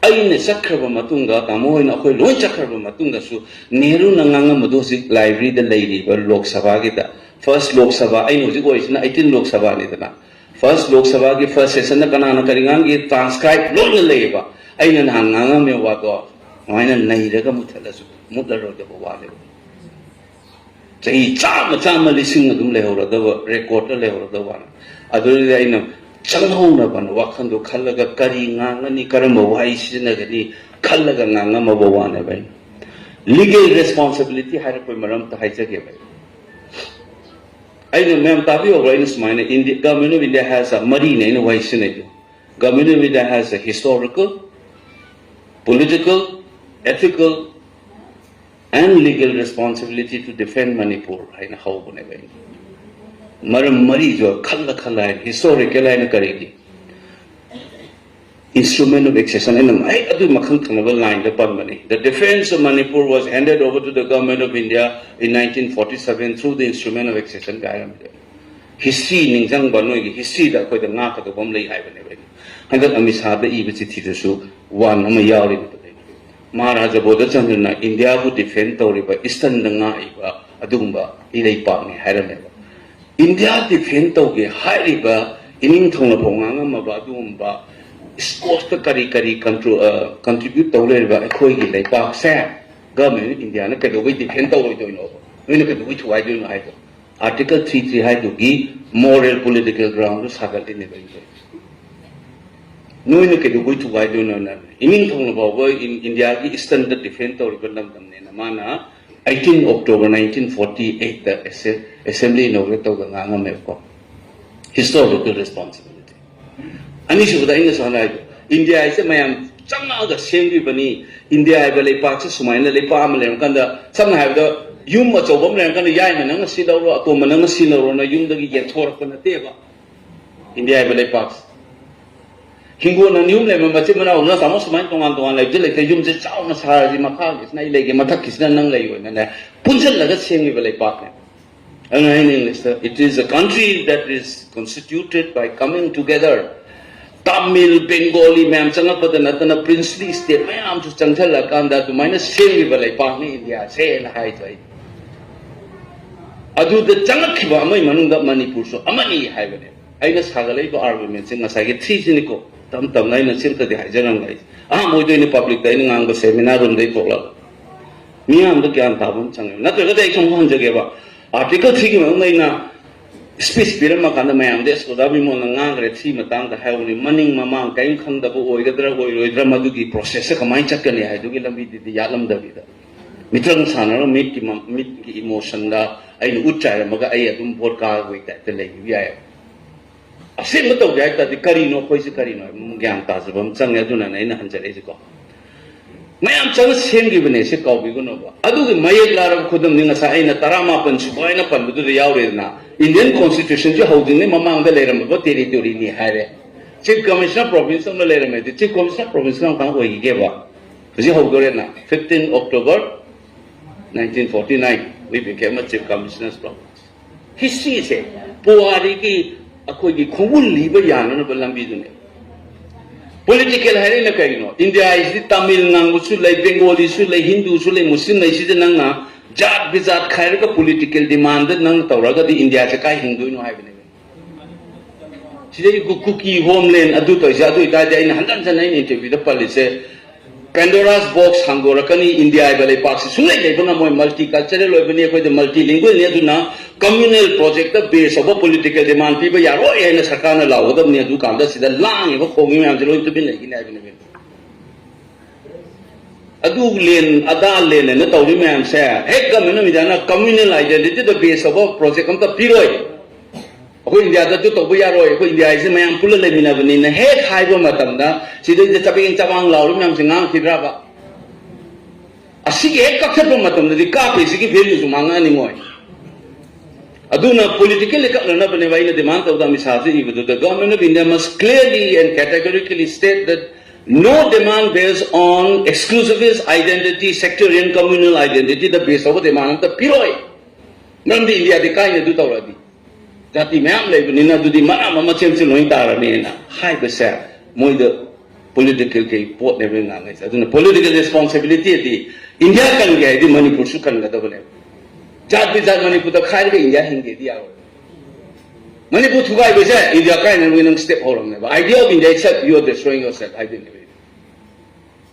ꯑꯩꯅ ꯆꯠꯈ꯭ꯔꯕ ꯃꯇꯨꯡꯗ, ꯇꯥꯃꯣ ꯍꯣꯏꯅ, ꯑꯩꯈꯣꯏ ꯂꯣꯏ ꯆꯠꯈ꯭ꯔꯕ ꯃꯇꯨꯡꯗꯁꯨ, ꯅꯦꯍꯔꯨꯅ ꯉꯥꯡꯉꯝꯕꯗꯣ ꯍꯧꯖꯤꯛ ꯂꯥꯏꯕ꯭ꯔꯦꯔꯤꯗ ꯂꯩꯔꯤꯕ ꯂꯣꯛ ꯁꯚꯥꯒꯤꯗ, ꯐꯥꯔꯁ ꯂꯣꯛ ꯁꯚꯥ, ꯑꯩꯅ ꯍꯧꯖꯤꯛ ꯑꯣꯏꯔꯤꯁꯤꯅ ꯑꯩꯠꯇꯤꯟ ꯂꯣꯛ ꯁꯚꯥꯅꯤꯗꯅ, ꯐꯥꯔꯁ ꯂꯣꯛ ꯁꯚꯥꯒꯤ ꯐꯥꯔꯁ ꯁꯦꯁꯟꯗ ꯀꯅꯥꯅ ꯀꯔꯤ ꯉꯥꯡꯒꯦ, ꯇ꯭ꯔꯥꯟꯁꯀ꯭ꯔꯥꯏꯕ ꯂꯣꯏꯅ ꯂꯩꯌꯦꯕ꯫ ꯑꯩꯅ ꯅꯍꯥꯟ ꯉꯥꯡꯉꯝꯃꯦ ꯋꯥꯗꯣ, ꯑꯗꯨꯃꯥꯏꯅ ꯅꯩꯔꯒ ꯃꯨꯠꯊꯠꯂꯁꯨ ꯃꯨꯠꯂꯔꯣꯏꯗꯕ ꯋꯥꯅꯦꯕ꯫ ꯆꯍꯤ ꯆꯥꯝꯃ, ꯆꯥꯝꯃ, ꯂꯤꯁꯤꯡ ꯑꯗꯨꯝ ꯂꯩꯍꯧꯔꯗꯕ, ꯔꯦꯀꯣꯔꯗꯇ ꯂꯩꯍꯧꯔꯗꯕ ꯋꯥꯅꯤ꯫ ꯑꯗꯨꯗꯤ ꯑꯩꯅ ꯆꯪꯍꯧꯅꯕꯅ ꯋꯥꯈꯜꯗꯣ ꯈꯜꯂꯒ, ꯀꯔꯤ ꯉꯥꯡꯒꯅꯤ, ꯀꯔꯝꯕ ꯋꯥꯍꯩ ꯁꯤꯖꯤꯟꯅꯒꯅꯤ ꯈꯜꯂꯒ ꯉꯥꯡꯉꯝꯃꯕ ꯋꯥꯅꯦꯕ꯫ ꯑꯩꯅ ꯂꯤꯒꯦꯜ ꯔꯦꯁꯄꯣꯟꯁꯤꯕꯤꯂꯤꯇꯤ ꯍꯥꯏꯔꯛꯄꯒꯤ ꯃꯔꯝꯗ ꯍꯥꯏꯖꯒꯦꯕ꯫ ꯑꯩꯅ, ꯃꯌꯥꯝ ꯇꯥꯕꯤꯍꯧꯕ꯭ꯔꯥ? ꯑꯩꯅ ꯁꯨꯃꯥꯏꯅ, India, Government of India has a, ꯃꯔꯤꯅꯦ ꯑꯩꯅ ꯋꯥꯍꯩ ꯁꯤꯖꯤꯟꯅꯩꯗꯣ꯫ Government of India has a historical, political, ethical and legal responsibility to defend Manipur ꯍꯥꯏꯅ ꯍꯧꯕꯅꯦꯕ ꯑꯩꯅ꯫ ꯃꯔꯝ ꯃꯔꯤꯁꯨ ꯈꯜꯂ ꯈꯜꯂ ꯍꯥꯏꯅ, ꯍꯤꯁꯇꯣꯔꯤꯀꯦꯜ ꯍꯥꯏꯅ ꯀꯔꯤꯒꯤ? Instrument of Accession, ꯑꯩꯅ ꯍꯦꯛ ꯑꯗꯨ ꯃꯈꯜ ꯊꯪꯅꯕ ꯂꯥꯏꯟꯗ ꯄꯟꯕꯅꯤ꯫ The defense of Manipur was handed over to the Government of India in nineteen forty-seven through the Instrument of Accession ꯀꯥꯏꯔꯝꯃꯤꯗꯣ꯫ ꯍꯤꯁꯇ꯭ꯔꯤ ꯅꯤꯡꯁꯤꯡꯕ, ꯅꯣꯏꯒꯤ ꯍꯤꯁꯇ꯭ꯔꯤꯗ ꯑꯩꯈꯣꯏꯗ ꯉꯥꯛꯀꯗꯧꯕ ꯑꯃ ꯂꯩ ꯍꯥꯏꯕꯅꯦꯕ ꯑꯩꯅ꯫ ꯍꯟꯗꯛ ꯑꯃꯤꯠ ꯁꯥꯍꯗ ꯏꯕ ꯆꯤꯊꯤꯗꯁꯨ ꯋꯥꯟ ꯑꯃ ꯌꯥꯎꯔꯤꯕꯗꯨ꯫ ꯃꯍꯥꯔꯥꯖꯥ ꯕꯣꯙꯆꯟꯗ꯭ꯔꯅ ꯏꯟꯗꯤꯌꯥꯕꯨ ꯗꯤꯐꯦꯟ ꯇꯧꯔꯤꯕ ꯏꯁꯇꯟꯗ ꯉꯥꯛꯏꯕ ꯑꯗꯨꯒꯨꯝꯕ ꯏꯔꯩꯄꯥꯛꯅꯤ ꯍꯥꯏꯔꯝꯃꯦꯕ꯫ ꯏꯟꯗꯤꯌꯥ ꯗꯤꯐꯦꯟ ꯇꯧꯒꯦ ꯍꯥꯏꯔꯤꯕ ꯏꯅꯤꯡꯊꯧꯅ ꯐꯥꯎ ꯉꯥꯡꯉꯝꯃꯕ ꯑꯗꯨꯒꯨꯝꯕ ꯏꯁꯀꯣꯁꯇ ꯀꯔꯤ ꯀꯔꯤ ꯀꯟꯇ꯭ꯔꯣ-, ꯑ, ꯀꯟꯇ꯭ꯔꯤꯕ꯭ꯌꯨꯠ ꯇꯧ ꯂꯩꯔꯤꯕ ꯑꯩꯈꯣꯏꯒꯤ ꯂꯩꯄꯥꯛꯁꯦ ꯒꯚꯔꯟꯃꯦꯟ ꯑꯣꯐ ꯏꯟꯗꯤꯌꯥꯅ ꯀꯩꯗꯧꯕꯩ ꯗꯤꯐꯦꯟ ꯇꯧꯔꯣꯏꯗꯣꯏꯅꯣꯕ? ꯅꯣꯏꯅ ꯀꯩꯗꯧꯕꯩ ꯊꯨꯒꯥꯏꯗꯣꯏꯅꯣ ꯍꯥꯏꯗꯣ? ꯑꯥꯔꯇꯤꯀꯜ ꯊ꯭ꯔꯤ ꯊ꯭ꯔꯤ ꯍꯥꯏꯗꯨꯒꯤ ꯃꯣꯔꯦꯜ ꯄꯣꯂꯤꯇꯤꯀꯦꯜ ꯒ꯭ꯔꯥꯎꯟꯗꯨ ꯁꯥꯒꯠꯂꯤꯅꯦꯕ ꯑꯩꯈꯣꯏ꯫ ꯅꯣꯏꯅ ꯀꯩꯗꯧꯕꯩ ꯊꯨꯒꯥꯏꯗꯣꯏꯅꯣꯅ? ꯏꯅꯤꯡꯊꯧꯅ ꯐꯥꯎꯕ ꯏꯟ-, ꯏꯟꯗꯤꯌꯥꯒꯤ ꯏꯁꯇꯟꯗ ꯗꯤꯐꯦꯟ ꯇꯧꯔꯤꯕ ꯂꯝꯗꯝꯅꯦꯅ ꯃꯥꯅ eighteen October nineteen forty eight assembly inaugurate ꯇꯧꯗ ꯉꯥꯡꯉꯝꯃꯦꯕꯀꯣ꯫ Historical responsibility. ꯑꯅꯤꯁꯨꯕꯗ ꯑꯩꯅꯁꯨ ꯍꯥꯟꯅ ꯍꯥꯏꯗꯣ, ꯏꯟꯗꯤꯌꯥ ꯍꯥꯏꯁꯦ ꯃꯌꯥꯝ ꯆꯪꯉꯛꯑꯒ ꯁꯦꯝꯈꯤꯕꯅꯤ꯫ ꯏꯟꯗꯤꯌꯥ ꯍꯥꯏꯕ ꯂꯩꯄꯥꯛꯁꯦ ꯁꯨꯃꯥꯏꯅ ꯂꯩꯄꯥꯛ ꯑꯃ ꯂꯩꯔꯀꯥꯟꯗ, ꯁꯝꯅ ꯍꯥꯏꯔꯕꯗ, ꯌꯨꯝ ꯑꯆꯧꯕ ꯑꯃ ꯂꯩꯔꯀꯥꯟꯗ ꯌꯥꯏꯃ ꯅꯪꯅ ꯁꯤ ꯂꯧꯔꯣ, ꯑꯇꯣꯝꯕ ꯅꯪꯅ ꯁꯤ ꯂꯧꯔꯣꯅ ꯌꯨꯝꯗꯒꯤ ꯌꯦꯟꯊꯣꯔꯛꯄ ꯅꯠꯇꯦꯕ꯫ ꯏꯟꯗꯤꯌꯥ ꯍꯥꯏꯕ ꯂꯩꯄꯥꯛꯁꯦ꯫ ꯍꯤꯡꯒꯣꯜ ꯑꯅꯤ ꯑꯍꯨꯝ ꯂꯩꯕ ꯃꯆꯤꯟ ꯃꯅꯥꯎꯗꯨꯅ ꯇꯥꯃꯣ ꯁꯨꯃꯥꯏꯅ ꯇꯣꯉꯥꯟ ꯇꯣꯉꯥꯟ ꯂꯩꯕꯗꯤ ꯂꯩꯇꯦ, ꯌꯨꯝꯁꯦ ꯆꯥꯎꯅ ꯁꯥꯔꯁꯤ, ꯃꯈꯥꯒꯤꯁꯤꯅ ꯑꯩ ꯂꯩꯒꯦ, ꯃꯊꯛꯀꯤꯁꯤꯅ ꯅꯪ ꯂꯩꯌꯣꯅꯅꯦ, ꯄꯨꯟꯁꯤꯜꯂꯒ ꯁꯦꯝꯈꯤꯕ ꯂꯩꯄꯥꯛꯅꯦ꯫ ꯑꯗꯨꯅ ꯑꯩꯅ ꯏꯪꯂꯤꯁꯇ, "It is a country that is constituted by coming together Tamil, Bengali ꯃꯌꯥꯝ ꯆꯪꯉꯛꯄꯗ ꯅꯠꯇꯅ princely state ꯃꯌꯥꯝꯁꯨ ꯆꯪꯁꯤꯜꯂꯀꯥꯟꯗ ꯑꯗꯨꯃꯥꯏꯅ ꯁꯦꯝꯈꯤꯕ ꯂꯩꯄꯥꯛꯅꯤ ꯏꯟꯗꯤꯌꯥꯁꯦꯅ ꯍꯥꯏꯗꯣ ꯑꯩ꯫ ꯑꯗꯨꯗ ꯆꯪꯉꯛꯈꯤꯕ ꯑꯃꯒꯤ ꯃꯅꯨꯡꯗ ꯃꯅꯤꯄꯨꯔꯁꯨ ꯑꯃꯅꯤ ꯍꯥꯏꯕꯅꯦ꯫ ꯑꯩꯅ ꯁꯥꯒꯠꯂꯛꯏꯕ argumentꯁꯦ ꯉꯁꯥꯏꯒꯤ threeꯁꯤꯅꯤꯀꯣ꯫ ꯇꯞ ꯇꯞꯅ ꯑꯩꯅ ꯁꯤ ꯑꯝꯇꯗꯤ ꯍꯥꯏꯖꯔꯝꯒꯦ꯫ ꯑꯩ ꯑꯍꯥꯟꯕ ꯑꯣꯏꯗꯣꯏꯅꯤ publicꯇ ꯑꯩꯅ ꯉꯥꯡꯕ seminar roomꯗꯩ ꯊꯣꯛꯂꯒ꯫ ꯃꯤꯌꯥꯝꯗ ꯒ꯭ꯌꯥꯟ ꯇꯥꯕ ꯑꯃ ꯆꯪꯉꯦ꯫ ꯅꯠꯇ꯭ꯔꯒꯗꯤ ꯑꯩ ꯁꯨꯝ ꯍꯟꯖꯒꯦꯕ꯫ Article threeꯒꯤ ꯃꯅꯨꯡꯗ ꯑꯩꯅ speech ꯄꯤꯔꯝꯃ ꯀꯥꯟꯗ ꯃꯌꯥꯝꯗ ꯑꯁ ꯑꯣꯖꯥ ꯕꯤꯃꯣꯜꯅ ꯉꯥꯡꯈ꯭ꯔꯦ three ꯃꯇꯥꯡꯗ ꯍꯥꯏꯍꯧꯕꯅꯤ꯫ ꯃꯅꯤꯡ ꯃꯃꯥꯡ ꯀꯔꯤꯝ ꯈꯪꯗꯕ ꯑꯣꯏꯒꯗ꯭ꯔꯥ ꯑꯣꯏꯔꯣꯏꯗ꯭ꯔꯥ ꯃꯗꯨꯒꯤ processꯁꯦ ꯀꯃꯥꯏꯅ ꯆꯠꯀꯅꯤ ꯍꯥꯏꯗꯨꯒꯤ ꯂꯝꯕꯤꯗꯨꯗꯤ ꯌꯥꯠꯂꯝꯗꯕꯤꯗ꯫ ꯃꯤꯇ꯭ꯔꯪ ꯁꯥꯟꯅꯔꯒ ꯃꯤꯠꯀꯤ ꯃ-, ꯃꯤꯠꯀꯤ emotionꯗ ꯑꯩꯅ ꯎꯠ ꯆꯥꯏꯔꯝꯃꯒ ꯑꯩ ꯑꯗꯨꯝ vote ꯀꯥꯕꯒꯤ typeꯇ ꯂꯩꯕ ꯌꯥꯏꯌꯦꯕ꯫ ꯑꯁꯦꯡꯕ ꯇꯧꯒꯦ ꯍꯥꯏ ꯇꯥꯔꯗꯤ ꯀꯔꯤꯅꯣ ꯑꯩꯈꯣꯏꯁꯦ ꯀꯔꯤꯅꯣ ꯍꯥꯏꯕ ꯑꯃ ꯒ꯭ꯌꯥꯟ ꯇꯥꯖꯕ ꯑꯃ ꯆꯪꯉꯦ꯫ ꯑꯗꯨꯅꯅꯦ ꯑꯩꯅ ꯍꯟꯖꯔꯛꯏꯁꯦꯀꯣ꯫ ꯃꯌꯥꯝ ꯆꯪꯉ ꯁꯦꯝꯈꯤꯕꯅꯦ ꯁꯤ ꯀꯥꯎꯕꯤꯒꯅꯣꯕ꯫ ꯑꯗꯨꯒꯤ ꯃꯌꯦꯛ ꯂꯥꯔꯕ ꯈꯨꯗꯝꯅꯤ ꯉꯁꯥꯏ ꯑꯩꯅ ꯇꯔꯥꯃꯥꯄꯟ ꯁꯨꯒꯥꯏꯅ ꯄꯟꯕꯗꯨꯗ ꯌꯥꯎꯔꯦꯗꯅ꯫ Indian Constitutionꯁꯤ ꯍꯧꯗ꯭ꯔꯤꯉꯩ ꯃꯃꯥꯡꯗ ꯂꯩꯔꯝꯃꯕ territoryꯅꯤ ꯍꯥꯏꯔꯦ꯫ Chief Commissioner province ꯑꯃ ꯂꯩꯔꯝꯃꯦ꯫ ꯑꯗꯨ Chief Commissioner province ꯀꯔꯝ ꯀꯥꯟꯗ ꯑꯣꯏꯈꯤꯒꯦꯕ? ꯍꯧꯖꯤꯛ ꯍꯧꯗꯣꯔꯦꯅ, fifteen October nineteen forty nine we became a Chief Commissioner's province꯫ Historyꯁꯦ ꯄꯨꯋꯥꯔꯤꯒꯤ ꯑꯩꯈꯣꯏꯒꯤ ꯈꯣꯡꯒꯨꯜ ꯂꯤꯕ ꯌꯥꯅꯅꯕ ꯂꯝꯕꯤꯗꯨꯅꯦ꯫ Political ꯍꯥꯏꯔꯛꯏꯅ ꯀꯩꯅꯣ? ꯏꯟꯗꯤꯌꯥ ꯍꯥꯏꯁꯤꯗꯤ ꯇꯥꯃꯤꯜ ꯉꯥꯡꯕꯁꯨ ꯂꯩ, ꯕꯦꯡꯒꯣꯂꯤꯁꯨ ꯂꯩ, ꯍꯤꯟꯗꯨꯁꯨ ꯂꯩ, ꯃꯨꯁꯂꯤꯝ ꯂꯩ꯫ ꯁꯤꯗ ꯅꯪꯅ ꯖꯥꯠ ꯕꯤꯖꯥꯠ ꯈꯥꯏꯔꯒ political demandꯗ ꯅꯪ ꯇꯧꯔꯒꯗꯤ ꯏꯟꯗꯤꯌꯥꯁꯦ ꯀꯥꯏ ꯍꯤꯡꯗꯣꯏꯅꯣ ꯍꯥꯏꯕꯅꯦꯕ꯫ ꯁꯤꯗꯩ ꯀꯨ-, ꯀꯨꯀꯤ homeland ꯑꯗꯨ ꯇꯧꯔꯤꯁꯦ꯫ ꯑꯗꯨ ꯑꯣꯏꯇꯥꯔꯗꯤ ꯑꯩꯅ ꯍꯟꯖꯟ ꯍꯟꯖꯟ ꯑꯩꯅ interviewꯗ ꯄꯜꯂꯤꯁꯦ, Pandora's box ꯍꯥꯡꯗꯣꯔꯛꯀꯅꯤ꯫ ꯏꯟꯗꯤꯌꯥ ꯍꯥꯏꯕ ꯂꯩꯄꯥꯛꯁꯤ ꯁꯨꯡꯂꯩ ꯂꯩꯕ ꯉꯝꯃꯣꯏ꯫ Multicultural ꯑꯣꯏꯕꯅꯤ, ꯑꯩꯈꯣꯏꯗ multilingualꯅꯤ꯫ ꯑꯗꯨꯅ communal projectꯇ base ꯇꯧꯕ political demand ꯄꯤꯕ ꯌꯥꯔꯣꯏ ꯍꯥꯏꯅ ꯁꯔꯀꯥꯔꯅ ꯂꯥꯎꯒꯗꯕꯅꯤ꯫ ꯑꯗꯨꯀꯥꯟꯗ ꯁꯤꯗ ꯂꯥꯡꯉꯤꯕ ꯈꯣꯡꯉꯤꯕ ꯃꯌꯥꯝꯁꯦ ꯂꯣꯏ ꯇꯨꯃꯤꯟ ꯂꯩꯈꯤꯅꯤ ꯍꯥꯏꯕꯅꯦꯕ꯫ ꯑꯗꯨ land, ꯑꯗꯥ land ꯍꯥꯏꯅ ꯇꯧꯔꯤ ꯃꯌꯥꯝꯁꯦ ꯍꯦꯛ government of Indiaꯅ communal identityꯗ base ꯇꯧꯕ project ꯑꯝꯇ ꯄꯤꯔꯣꯏ꯫ ꯑꯩꯈꯣꯏ ꯏꯟꯗꯤꯌꯥꯗ ꯑꯗꯨ ꯇꯧꯕ ꯌꯥꯔꯣꯏ, ꯑꯩꯈꯣꯏ ꯏꯟꯗꯤꯌꯥ ꯍꯥꯏꯁꯦ ꯃꯌꯥꯝ ꯄꯨꯜꯂ ꯂꯩꯃꯤꯟꯅꯕꯅꯤꯅ ꯍꯦꯛ ꯍꯥꯏꯕ ꯃꯇꯝꯗ ꯁꯤꯗꯩꯗ ꯆꯕꯦꯡ ꯆꯕꯥꯡ ꯂꯥꯎꯔꯤ ꯃꯌꯥꯝꯁꯦ ꯉꯥꯡꯈꯤꯗ꯭ꯔꯕ? ꯑꯁꯤꯒꯤ ꯍꯦꯛ ꯀꯛꯊꯠꯄ ꯃꯇꯝꯗꯗꯤ ꯀꯥꯞꯄꯤꯁꯤꯒꯤ valueꯁꯨ ꯃꯥꯡꯉꯛꯑꯅꯤꯉꯣꯏ꯫ ꯑꯗꯨꯅ politically ꯀꯛꯅꯅꯕꯅꯦꯕ ꯑꯩꯅ demand ꯇꯧꯗ Amit ꯁꯥꯍꯁꯨ ꯏꯕꯗꯨꯗ, Government of India must clearly and categorically state that no demand based on exclusivist identity, sectarian communal identityꯗ base ꯇꯧꯕ demand ꯑꯝꯇ ꯄꯤꯔꯣꯏ꯫ ꯃꯔꯝꯗꯤ ꯏꯟꯗꯤꯌꯥꯗꯤ ꯀꯥꯏꯅ ꯑꯗꯨ ꯇꯧꯔꯛꯑꯗꯤ꯫ ꯖꯥꯇꯤ ꯃꯌꯥꯝ ꯂꯩꯕꯅꯤꯅ ꯑꯗꯨꯗꯤ ꯃꯔꯝ ꯑꯃ ꯁꯦꯝꯁꯤ ꯂꯣꯏ ꯇꯥꯔꯅꯤꯅ ꯍꯥꯏꯕꯁꯦ ꯃꯣꯏꯗ ꯄꯣꯂꯤꯇꯤꯀꯦꯜꯒꯤ ꯄꯣꯠꯅꯦꯕ ꯉꯥꯡꯉꯩꯁꯦ꯫ ꯑꯗꯨꯅ ꯄꯣꯂꯤꯇꯤꯀꯦꯜ ꯔꯦꯁꯄꯣꯟꯁꯤꯕꯤꯂꯤꯇꯤꯗꯤ ꯏꯟꯗꯤꯌꯥ ꯀꯟꯒꯦ ꯍꯥꯏꯗꯤ ꯃꯅꯤꯄꯨꯔꯁꯨ ꯀꯟꯒꯗꯕꯅꯦꯕ꯫ ꯖꯥꯠ ꯕꯤꯖꯥꯠ ꯃꯅꯤꯄꯨꯔꯗ ꯈꯥꯏꯔꯒ ꯏꯟꯗꯤꯌꯥ ꯍꯤꯡꯒꯦꯗꯤ ꯌꯥꯔꯣꯏ꯫ ꯃꯅꯤꯄꯨꯔ ꯊꯨꯒꯥꯏꯕꯁꯦ ꯏꯟꯗꯤꯌꯥ ꯀꯥꯏꯅꯕꯒꯤ ꯅꯪ ꯁ꯭ꯇꯦꯞ ꯍꯧꯔꯝꯅꯦꯕ꯫ Idea of India itself, you are destroying yourself ꯍꯥꯏꯗꯣꯏꯅꯦꯕ꯫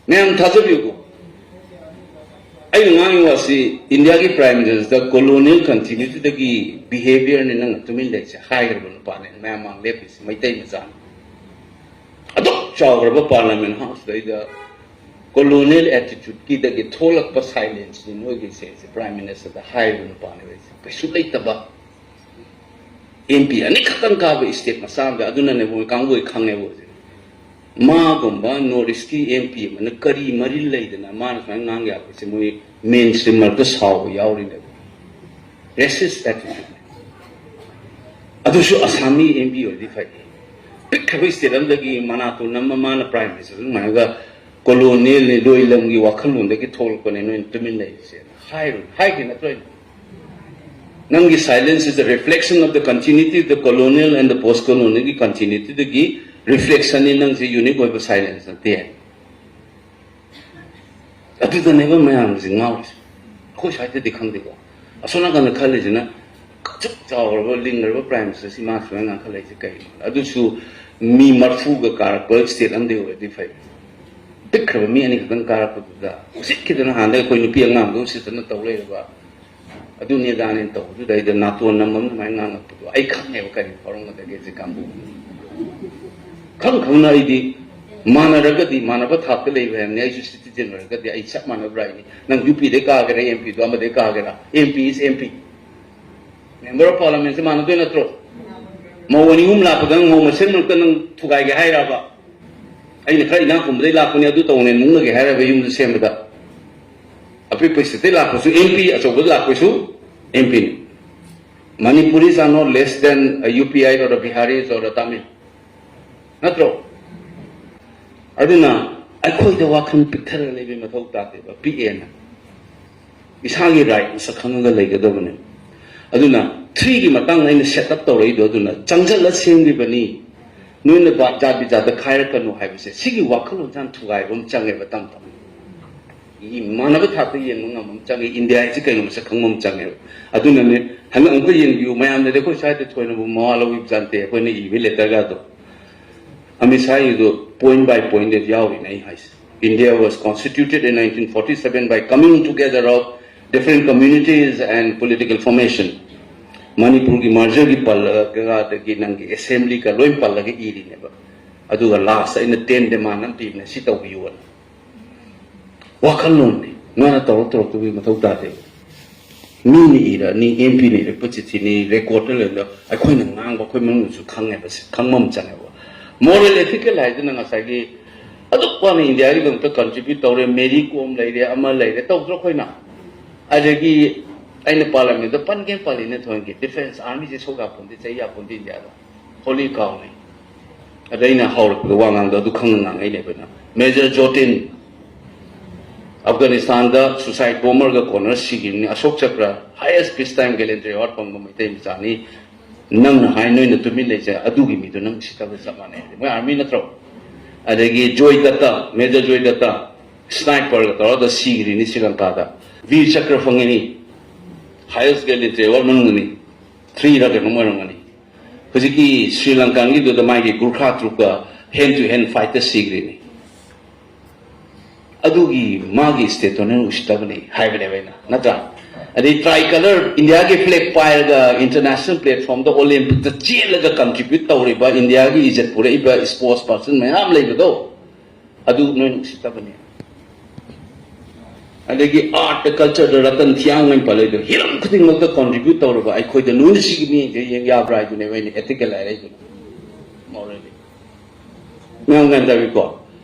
ꯃꯌꯥꯝ ꯊꯥꯖꯕꯤꯌꯨꯀꯣ꯫ ꯑꯩꯅ ꯉꯥꯡꯉꯤ ꯋꯥꯁꯤ ꯏꯟꯗꯤꯌꯥꯒꯤ ꯄ꯭ꯔꯥꯏꯝ ꯃꯤꯅꯤꯁꯇꯔ ꯀꯣꯂꯣꯅꯤꯌꯦꯜ ꯀꯟꯇꯤꯅ꯭ꯌꯨꯇꯤꯗꯒꯤ ꯕꯤꯍꯦꯕꯤꯌꯔꯅꯤ ꯅꯪꯅ ꯇꯨꯃꯤꯟ ꯂꯩꯁꯦ ꯍꯥꯏꯈ꯭ꯔꯕ ꯅꯨꯄꯥꯅꯦ꯫ ꯃꯌꯥꯝ ꯃꯥꯡ ꯂꯦꯞꯄꯤꯁꯤ ꯃꯩꯇꯩ ꯃꯆꯥꯅꯤ꯫ ꯑꯗꯨꯛ ꯆꯥꯎꯈ꯭ꯔꯕ ꯄꯥꯔꯂꯥꯃꯦꯟ ꯍꯥꯎꯁꯇꯩꯗ ꯀꯣꯂꯣꯅꯤꯌꯦꯜ ꯑꯦꯇꯤꯇ꯭ꯌꯨꯠꯀꯤꯗꯒꯤ ꯊꯣꯛꯂꯛꯄ ꯁꯥꯏꯂꯦꯟꯁꯅꯤ ꯅꯣꯏꯒꯤꯁꯦ꯫ ꯑꯩꯁꯦ ꯄ꯭ꯔꯥꯏꯝ ꯃꯤꯅꯤꯁꯇꯔꯗ ꯍꯥꯏꯔꯤꯕ ꯅꯨꯄꯥꯅꯦꯕ꯫ ꯑꯩꯁꯦ ꯀꯩꯁꯨ ꯂꯩꯇꯕ ꯑꯦꯝ ꯄꯤ ꯑꯅꯤꯈꯛꯇꯪ ꯀꯥꯕ ꯏꯁꯇꯦꯠ ꯃꯆꯥ ꯑꯃꯗ꯫ ꯑꯗꯨꯅꯅꯦ ꯃꯣꯏ ꯀꯥꯡꯕꯨ ꯑꯩ ꯈꯪꯉꯦꯕ ꯍꯧꯖꯤꯛ꯫ ꯃꯥꯒꯨꯝꯕ ꯅꯣꯔꯠ ꯏꯁꯀꯤ ꯑꯦꯝ ꯄꯤ ꯑꯃꯅ ꯀꯔꯤ ꯃꯔꯤ ꯂꯩꯗꯅ ꯃꯥꯅ ꯁꯨꯃꯥꯏꯅ ꯉꯥꯡ ꯌꯥꯕꯁꯦ? ꯃꯣꯏ ꯃꯦꯟ ꯁ꯭ꯇ꯭ꯔꯤꯝ ꯃꯔꯛꯇ ꯁꯥꯎꯕ ꯌꯥꯎꯔꯤꯅꯦꯕ꯫ ꯔꯦꯁꯤꯁ ꯑꯦꯇꯤꯇ꯭ꯌꯨꯠ꯫ ꯑꯗꯨꯁꯨ ꯑꯁꯥꯃꯤ ꯑꯦꯝ ꯄꯤ ꯑꯣꯏꯔꯗꯤ ꯐꯩ꯫ ꯄꯤꯛꯈ꯭ꯔꯕ ꯏꯁꯇꯦꯠ ꯑꯃꯗꯒꯤ ꯃꯅꯥꯇꯣꯟ ꯑꯃ ꯃꯥꯅ ꯄ꯭ꯔꯥꯏꯝ ꯃꯤꯅꯤꯁꯇꯔ ꯑꯗꯨꯃꯥꯏꯅꯒ ꯀꯣꯂꯣꯅꯤꯌꯦꯜꯅꯤ, ꯂꯣꯏ ꯂꯝꯒꯤ ꯋꯥꯈꯜꯂꯣꯟꯗꯒꯤ ꯊꯣꯛꯂꯛꯄꯅꯦ ꯅꯣꯏꯅ ꯇꯨꯃꯤꯟ ꯂꯩꯔꯤꯁꯦ ꯍꯥꯏꯔꯣꯏ꯫ ꯍꯥꯏꯈꯤ ꯅꯠꯇ꯭ꯔꯣ ꯑꯩꯅ? ꯅꯪꯒꯤ silence is a reflection of the continuity of the colonial and the post colonialꯒꯤ continuityꯗꯒꯤ ꯔꯤꯐ꯭ꯂꯦꯛꯁꯟꯅꯤ ꯅꯪꯁꯦ ꯌꯨꯅꯤꯛ ꯑꯣꯏꯕ ꯁꯥꯏꯂꯦꯟꯁ ꯅꯠꯇꯦ꯫ ꯑꯗꯨꯗꯅꯦꯕ ꯃꯌꯥꯝꯁꯦ ꯉꯥꯎꯔꯤꯁꯦ꯫ ꯑꯩꯈꯣꯏ ꯁ꯭ꯋꯥꯏꯗꯗꯤ ꯈꯪꯗꯦꯀꯣ꯫ ꯑꯁꯣꯝ ꯅꯥꯀꯟꯗ ꯈꯜꯂꯤꯁꯤꯅ ꯑꯁꯨꯛ ꯆꯥꯎꯔꯕ ꯂꯤꯡꯈ꯭ꯔꯕ ꯄ꯭ꯔꯥꯏꯝ ꯃꯤꯅꯤꯁꯇꯔꯁꯤ ꯃꯥ ꯁꯨꯃꯥꯏꯅ ꯉꯥꯡꯈꯠꯂꯛꯏꯁꯦ ꯀꯩꯒꯤꯅꯣ? ꯑꯗꯨꯁꯨ ꯃꯤ ꯃꯔꯐꯨꯒ ꯀꯥꯔꯛꯄ ꯏꯁꯇꯦꯠ ꯑꯃꯗꯤ ꯑꯣꯏꯔꯗꯤ ꯐꯩ꯫ ꯄꯤꯛꯈ꯭ꯔꯕ ꯃꯤ ꯑꯅꯤꯈꯛꯇꯪ ꯀꯥꯔꯛꯄꯗꯨꯗ ꯎꯁꯤꯠꯈꯤꯗꯅ ꯍꯥꯟꯅꯗꯒꯤ ꯑꯩꯈꯣꯏ ꯅꯨꯄꯤ ꯑꯉꯥꯡꯗ ꯎꯁꯤꯠꯇꯅ ꯇꯧ ꯂꯩꯔꯕ ꯑꯗꯨꯅꯦ ꯑꯗꯥꯅꯦ ꯇꯧꯕꯗꯨꯗ ꯑꯩꯗ ꯅꯥꯇꯣꯟ ꯅꯝꯕ ꯑꯃ ꯑꯗꯨꯃꯥꯏꯅ ꯉꯥꯡꯉꯛꯄꯗꯣ ꯑꯩ ꯈꯪꯉꯦꯕ ꯀꯔꯤ ꯐꯥꯎꯔꯝꯒꯗꯒꯦ ꯁꯤ ꯀꯥꯡꯕꯨ꯫ ꯈꯪ ꯈꯪꯅ ꯑꯩꯗꯤ ꯃꯥꯟꯅꯔꯒꯗꯤ ꯃꯥꯟꯅꯕ ꯊꯥꯛꯇ ꯂꯩꯕ ꯍꯥꯏꯕꯅꯤ꯫ ꯑꯩꯁꯨ ꯁꯤꯇꯤꯖꯦꯟ ꯑꯣꯏꯔꯒꯗꯤ ꯑꯩ ꯆꯞ ꯃꯥꯟꯅꯕ ꯔꯥꯏꯠꯅꯤ꯫ ꯅꯪ ꯌꯨ ꯄꯤꯗꯩ ꯀꯥꯒꯦꯔꯥ ꯑꯦꯝ ꯄꯤꯗꯣ ꯑꯃꯗꯩ ꯀꯥꯒꯦꯔꯥ, M P is M P. Member of ꯄꯥꯔꯂꯥꯃꯦꯟꯁꯦ ꯃꯥꯟꯅꯗꯣꯏ ꯅꯠꯇ꯭ꯔꯣ? ꯃꯧ ꯑꯅꯤ ꯑꯍꯨꯝ ꯂꯥꯛꯄꯗ ꯅꯪ ꯃꯧ ꯃꯁꯦꯟ ꯃꯔꯛꯇ ꯅꯪ ꯊꯨꯒꯥꯏꯒꯦ ꯍꯥꯏꯔꯕ? ꯑꯩꯅ ꯈꯔ ꯏꯅꯥꯛ ꯈꯨꯟꯕꯗꯩ ꯂꯥꯛꯄꯅꯦ ꯑꯗꯨ ꯇꯧꯅꯦ ꯃꯨꯛꯅꯒꯦ ꯍꯥꯏꯔꯕ ꯌꯨꯝꯗ ꯁꯦꯝꯕꯗ? ꯑꯄꯤꯛꯄ ꯏꯁꯇꯦꯠꯇꯩ ꯂꯥꯛꯄꯁꯨ ꯑꯦꯝ ꯄꯤ, ꯑꯆꯧꯕꯗ ꯂꯥꯛꯄꯁꯨ ꯑꯦꯝ ꯄꯤꯅꯤ꯫ Manipuris are not less than a U P I or a Biharis or a Tamil. ꯅꯠꯇ꯭ꯔꯣ? ꯑꯗꯨꯅ ꯑꯩꯈꯣꯏꯗ ꯋꯥꯈꯜ ꯄꯤꯛꯊꯔꯒ ꯂꯩꯕꯩ ꯃꯊꯧ ꯇꯥꯗꯦꯕ, ꯄꯤꯛꯑꯦꯅ꯫ ꯏꯁꯥꯒꯤ ꯔꯥꯏꯠ ꯃꯁꯛ ꯈꯪꯉꯒ ꯂꯩꯒꯗꯕꯅꯦ꯫ ꯑꯗꯨꯅ ꯊ꯭ꯔꯤꯒꯤ ꯃꯇꯥꯡꯗ ꯑꯩꯅ ꯁꯦꯠ ꯑꯞ ꯇꯧꯔꯛꯏꯗꯣ, ꯑꯗꯨꯅ ꯆꯪꯁꯤꯜꯂ ꯁꯦꯝꯈꯤꯕꯅꯤ꯫ ꯅꯣꯏꯅ ꯕꯥ-, ꯖꯥꯠ ꯕꯤꯖꯥꯠꯇ ꯈꯥꯏꯔꯛꯀꯅꯨ ꯍꯥꯏꯕꯁꯦ, ꯁꯤꯒꯤ ꯋꯥꯈꯜꯂꯣꯟꯁꯦ ꯌꯥꯝ ꯊꯨꯒꯥꯏꯕ ꯑꯃ ꯆꯪꯉꯦꯕ ꯇꯞ ꯇꯞꯅ꯫ ꯏꯃꯥꯟꯅꯕ ꯊꯥꯛꯇ ꯌꯦꯡꯕ ꯉꯝꯕ ꯑꯃ ꯆꯪꯉꯦ, ꯏꯟꯗꯤꯌꯥ ꯍꯥꯏꯁꯤ ꯀꯩꯅꯣ ꯃꯁꯛ ꯈꯪꯕ ꯑꯃ ꯆꯪꯉꯦꯕ꯫ ꯑꯗꯨꯅꯅꯦ, ꯍꯟꯗꯛ ꯑꯃꯨꯛꯀ ꯌꯦꯡꯕꯤꯌꯨ, ꯃꯌꯥꯝꯅꯗꯤ ꯑꯩꯈꯣꯏ ꯁ꯭ꯋꯥꯏꯗ ꯊꯣꯏꯅꯕꯨ ꯃꯋꯥ ꯂꯧꯕꯤꯕ ꯖꯥꯠ ꯅꯠꯇꯦ, ꯑꯩꯈꯣꯏꯅ ꯏꯕ ꯂꯦꯇꯔꯒꯗꯣ꯫ ꯑꯃꯤꯠ ꯁꯥꯍꯒꯤꯗꯣ point by point ꯌꯥꯎꯔꯤꯅꯦ ꯑꯩ ꯍꯥꯏꯁꯦ꯫ India was constituted in nineteen forty-seven by coming together of different communities and political formation꯫ ꯃꯅꯤꯄꯨꯔꯒꯤ ꯃꯔꯖꯔꯒꯤ ꯄꯜꯂꯒ, ꯑꯗꯒꯤ ꯅꯪꯒꯤ ꯑꯦꯁꯦꯝꯕ꯭ꯂꯤꯒ ꯂꯣꯏ ꯄꯜꯂꯒ ꯏꯔꯤꯅꯦꯕ꯫ ꯑꯗꯨꯒ ꯂꯥꯁ ꯑꯩꯅ ꯇꯦꯟ ꯗꯦꯃꯥꯟ ꯑꯃ ꯄꯤꯕꯅꯦ, ꯁꯤ ꯇꯧꯕꯤꯌꯨꯅ꯫ ꯋꯥꯈꯜꯂꯣꯟꯅꯤ, ꯃꯥꯅ ꯇꯧꯔꯛ ꯇꯧꯔꯛꯇꯕꯒꯤ ꯃꯊꯧ ꯇꯥꯗꯦ꯫ ꯃꯤꯅ ꯏꯔꯛꯑꯅꯤ, ꯑꯦꯝ ꯄꯤꯅ ꯏꯔꯛꯄ ꯆꯤꯊꯤꯅꯤ, ꯔꯦꯀꯣꯔꯗꯇ ꯂꯩꯕꯗꯣ ꯑꯩꯈꯣꯏꯅ ꯉꯥꯡꯕ ꯑꯩꯈꯣꯏ ꯃꯅꯨꯡꯗꯁꯨ ꯈꯪꯉꯦꯕ, ꯁꯤ ꯈꯪꯕ ꯑꯃ ꯆꯪꯉꯦꯕ꯫ ꯃꯣꯔꯦꯜ ꯑꯦꯊꯤꯀꯦꯜ ꯍꯥꯏꯗꯨꯅ ꯉꯁꯥꯏꯒꯤ ꯑꯗꯨꯛ ꯋꯥꯅ ꯏꯟꯗꯤꯌꯥꯒꯤꯗꯃꯛꯇ ꯀꯟꯇ꯭ꯔꯤꯕ꯭ꯌꯨꯠ ꯇꯧꯔꯦ, ꯃꯦꯔꯤ ꯀꯣꯝ ꯂꯩꯔꯦ, ꯑꯃ ꯂꯩꯔꯦ, ꯇꯧꯗ꯭ꯔꯣ ꯑꯩꯈꯣꯏꯅ? ꯑꯗꯒꯤ ꯑꯩꯅ ꯄꯥꯔꯂꯤꯌꯥꯃꯦꯟꯗ ꯄꯟꯒꯦ ꯄꯜꯂꯤꯅ ꯊꯣꯟꯒꯦ, ꯗꯤꯐꯦꯟꯁ ꯑꯥꯔꯃꯤꯁꯦ ꯁꯣꯛ ꯌꯥꯄꯣꯟꯗꯦ, ꯆꯩ ꯌꯥꯄꯣꯟꯗꯦ ꯏꯟꯗꯤꯌꯥꯗ꯫ ꯍꯣꯂꯤ ꯀꯥꯎꯅꯤ꯫ ꯑꯗ ꯑꯩꯅ ꯍꯧꯔꯛꯄꯗ ꯋꯥ ꯉꯥꯡꯗ ꯑꯗꯨ ꯈꯪꯅ ꯉꯥꯡꯉꯛꯏꯅꯦ ꯑꯩꯈꯣꯏꯅ꯫ ꯃꯦꯖꯔ ꯖꯣꯇꯤꯟ, ꯑꯐꯒꯥꯅꯤꯁꯇꯥꯟꯗ ꯁꯨꯁꯥꯏꯠ ꯕꯣꯝꯕꯔꯒ ꯀꯣꯟꯅꯔ ꯁꯤꯈꯤꯕꯅꯤ꯫ Ashok Chakra, highest peace time gallantry award ꯐꯪꯕ ꯃꯩꯇꯩ ꯃꯆꯥꯅꯤ꯫ ꯅꯪꯅ ꯍꯥꯏ ꯅꯣꯏꯅ ꯇꯨꯃꯤꯟ ꯂꯩꯖ, ꯑꯗꯨꯒꯤ ꯃꯤꯗꯣ ꯅꯪ ꯁꯤꯠꯇꯕ ꯆꯞ ꯃꯥꯟꯅꯩ꯫ ꯃꯣꯏ ꯑꯥꯔꯃꯤ ꯅꯠꯇ꯭ꯔꯣ? ꯑꯗꯒꯤ ꯖꯣꯏ ꯗꯠꯇ, ꯃꯦꯖꯔ ꯖꯣꯏ ꯗꯠꯇ, ꯁ꯭ꯅꯥꯏꯄꯔꯒ ꯇꯧꯔꯒ ꯁꯤꯈ꯭ꯔꯤꯅꯤ ꯁ꯭ꯔꯤ ꯂꯪꯀꯥꯗ꯫ ꯚꯤꯔ ꯆꯀ꯭ꯔ ꯐꯪꯉꯤꯅꯤ, highest gallantry award ꯃꯅꯨꯡꯗꯅꯤ, ꯊ꯭ꯔꯤꯔ ꯀꯩꯅꯣꯝ ꯑꯣꯏꯔꯝꯒꯅꯤ꯫ ꯍꯧꯖꯤꯛꯀꯤ ꯁ꯭ꯔꯤ ꯂꯪꯀꯥꯟꯒꯤꯗꯨꯗ ꯃꯥꯒꯤ ꯒꯨꯔꯈꯥ ꯇ꯭ꯔꯨꯞꯀ hand to hand fight ꯇ ꯁꯤꯈ꯭ꯔꯤꯅꯤ꯫ ꯑꯗꯨꯒꯤ ꯃꯥꯒꯤ ꯁ꯭ꯇꯦꯠꯇꯣ ꯅꯪ ꯎꯁꯤꯠꯇꯕꯅꯤ ꯍꯥꯏꯕꯅꯦꯕ ꯑꯩꯅ, ꯅꯠꯇ꯭ꯔꯥ? ꯑꯗꯩ ꯇ꯭ꯔꯥꯏ ꯀꯂꯔ ꯏꯟꯗꯤꯌꯥꯒꯤ ꯐ꯭ꯂꯦꯒ ꯄꯥꯏꯔꯒ ꯏꯟꯇꯔꯅꯦꯁꯅꯦꯜ ꯄ꯭ꯂꯦꯠꯐꯣꯝꯗ ꯑꯣꯂꯦꯝꯄꯤꯛꯇ ꯆꯦꯜꯂꯒ ꯀꯟꯇ꯭ꯔꯤꯕ꯭ꯌꯨꯠ ꯇꯧꯔꯤꯕ, ꯏꯟꯗꯤꯌꯥꯒꯤ ꯏꯖꯠ ꯄꯨꯔꯛꯏꯕ ꯁ꯭ꯄꯣꯔꯠꯁ ꯄꯥꯔꯁꯟ ꯃꯌꯥꯝ ꯂꯩꯕꯗꯣ, ꯑꯗꯨ ꯅꯣꯏꯅ ꯎꯁꯤꯠꯇꯕꯅꯤ꯫ ꯑꯗꯒꯤ ꯑꯥꯔꯠꯇ, ꯀꯜꯆꯔꯗ ꯔꯇꯟ ꯊꯤꯌꯥꯡꯃꯩ ꯄꯜꯂꯛꯏꯗꯣ, ꯍꯤꯔꯝ ꯈꯨꯗꯤꯡꯃꯛꯇ ꯀꯟꯇ꯭ꯔꯤꯕ꯭ꯌꯨꯠ ꯇꯧꯔꯕ ꯑꯩꯈꯣꯏꯗ ꯂꯣꯏꯅ ꯁꯤꯒꯤ ꯃꯤꯁꯦ ꯌꯦꯡ ꯌꯥꯕ꯭ꯔꯥ ꯍꯥꯏꯗꯨꯅꯦꯕ ꯑꯩꯅ ꯑꯦꯊꯤꯀꯦꯜ ꯍꯥꯏꯔꯛꯏꯗꯨꯅꯦ꯫ ꯃꯌꯥꯝ ꯒ꯭ꯌꯥꯟ ꯇꯥꯕꯤꯀꯣ?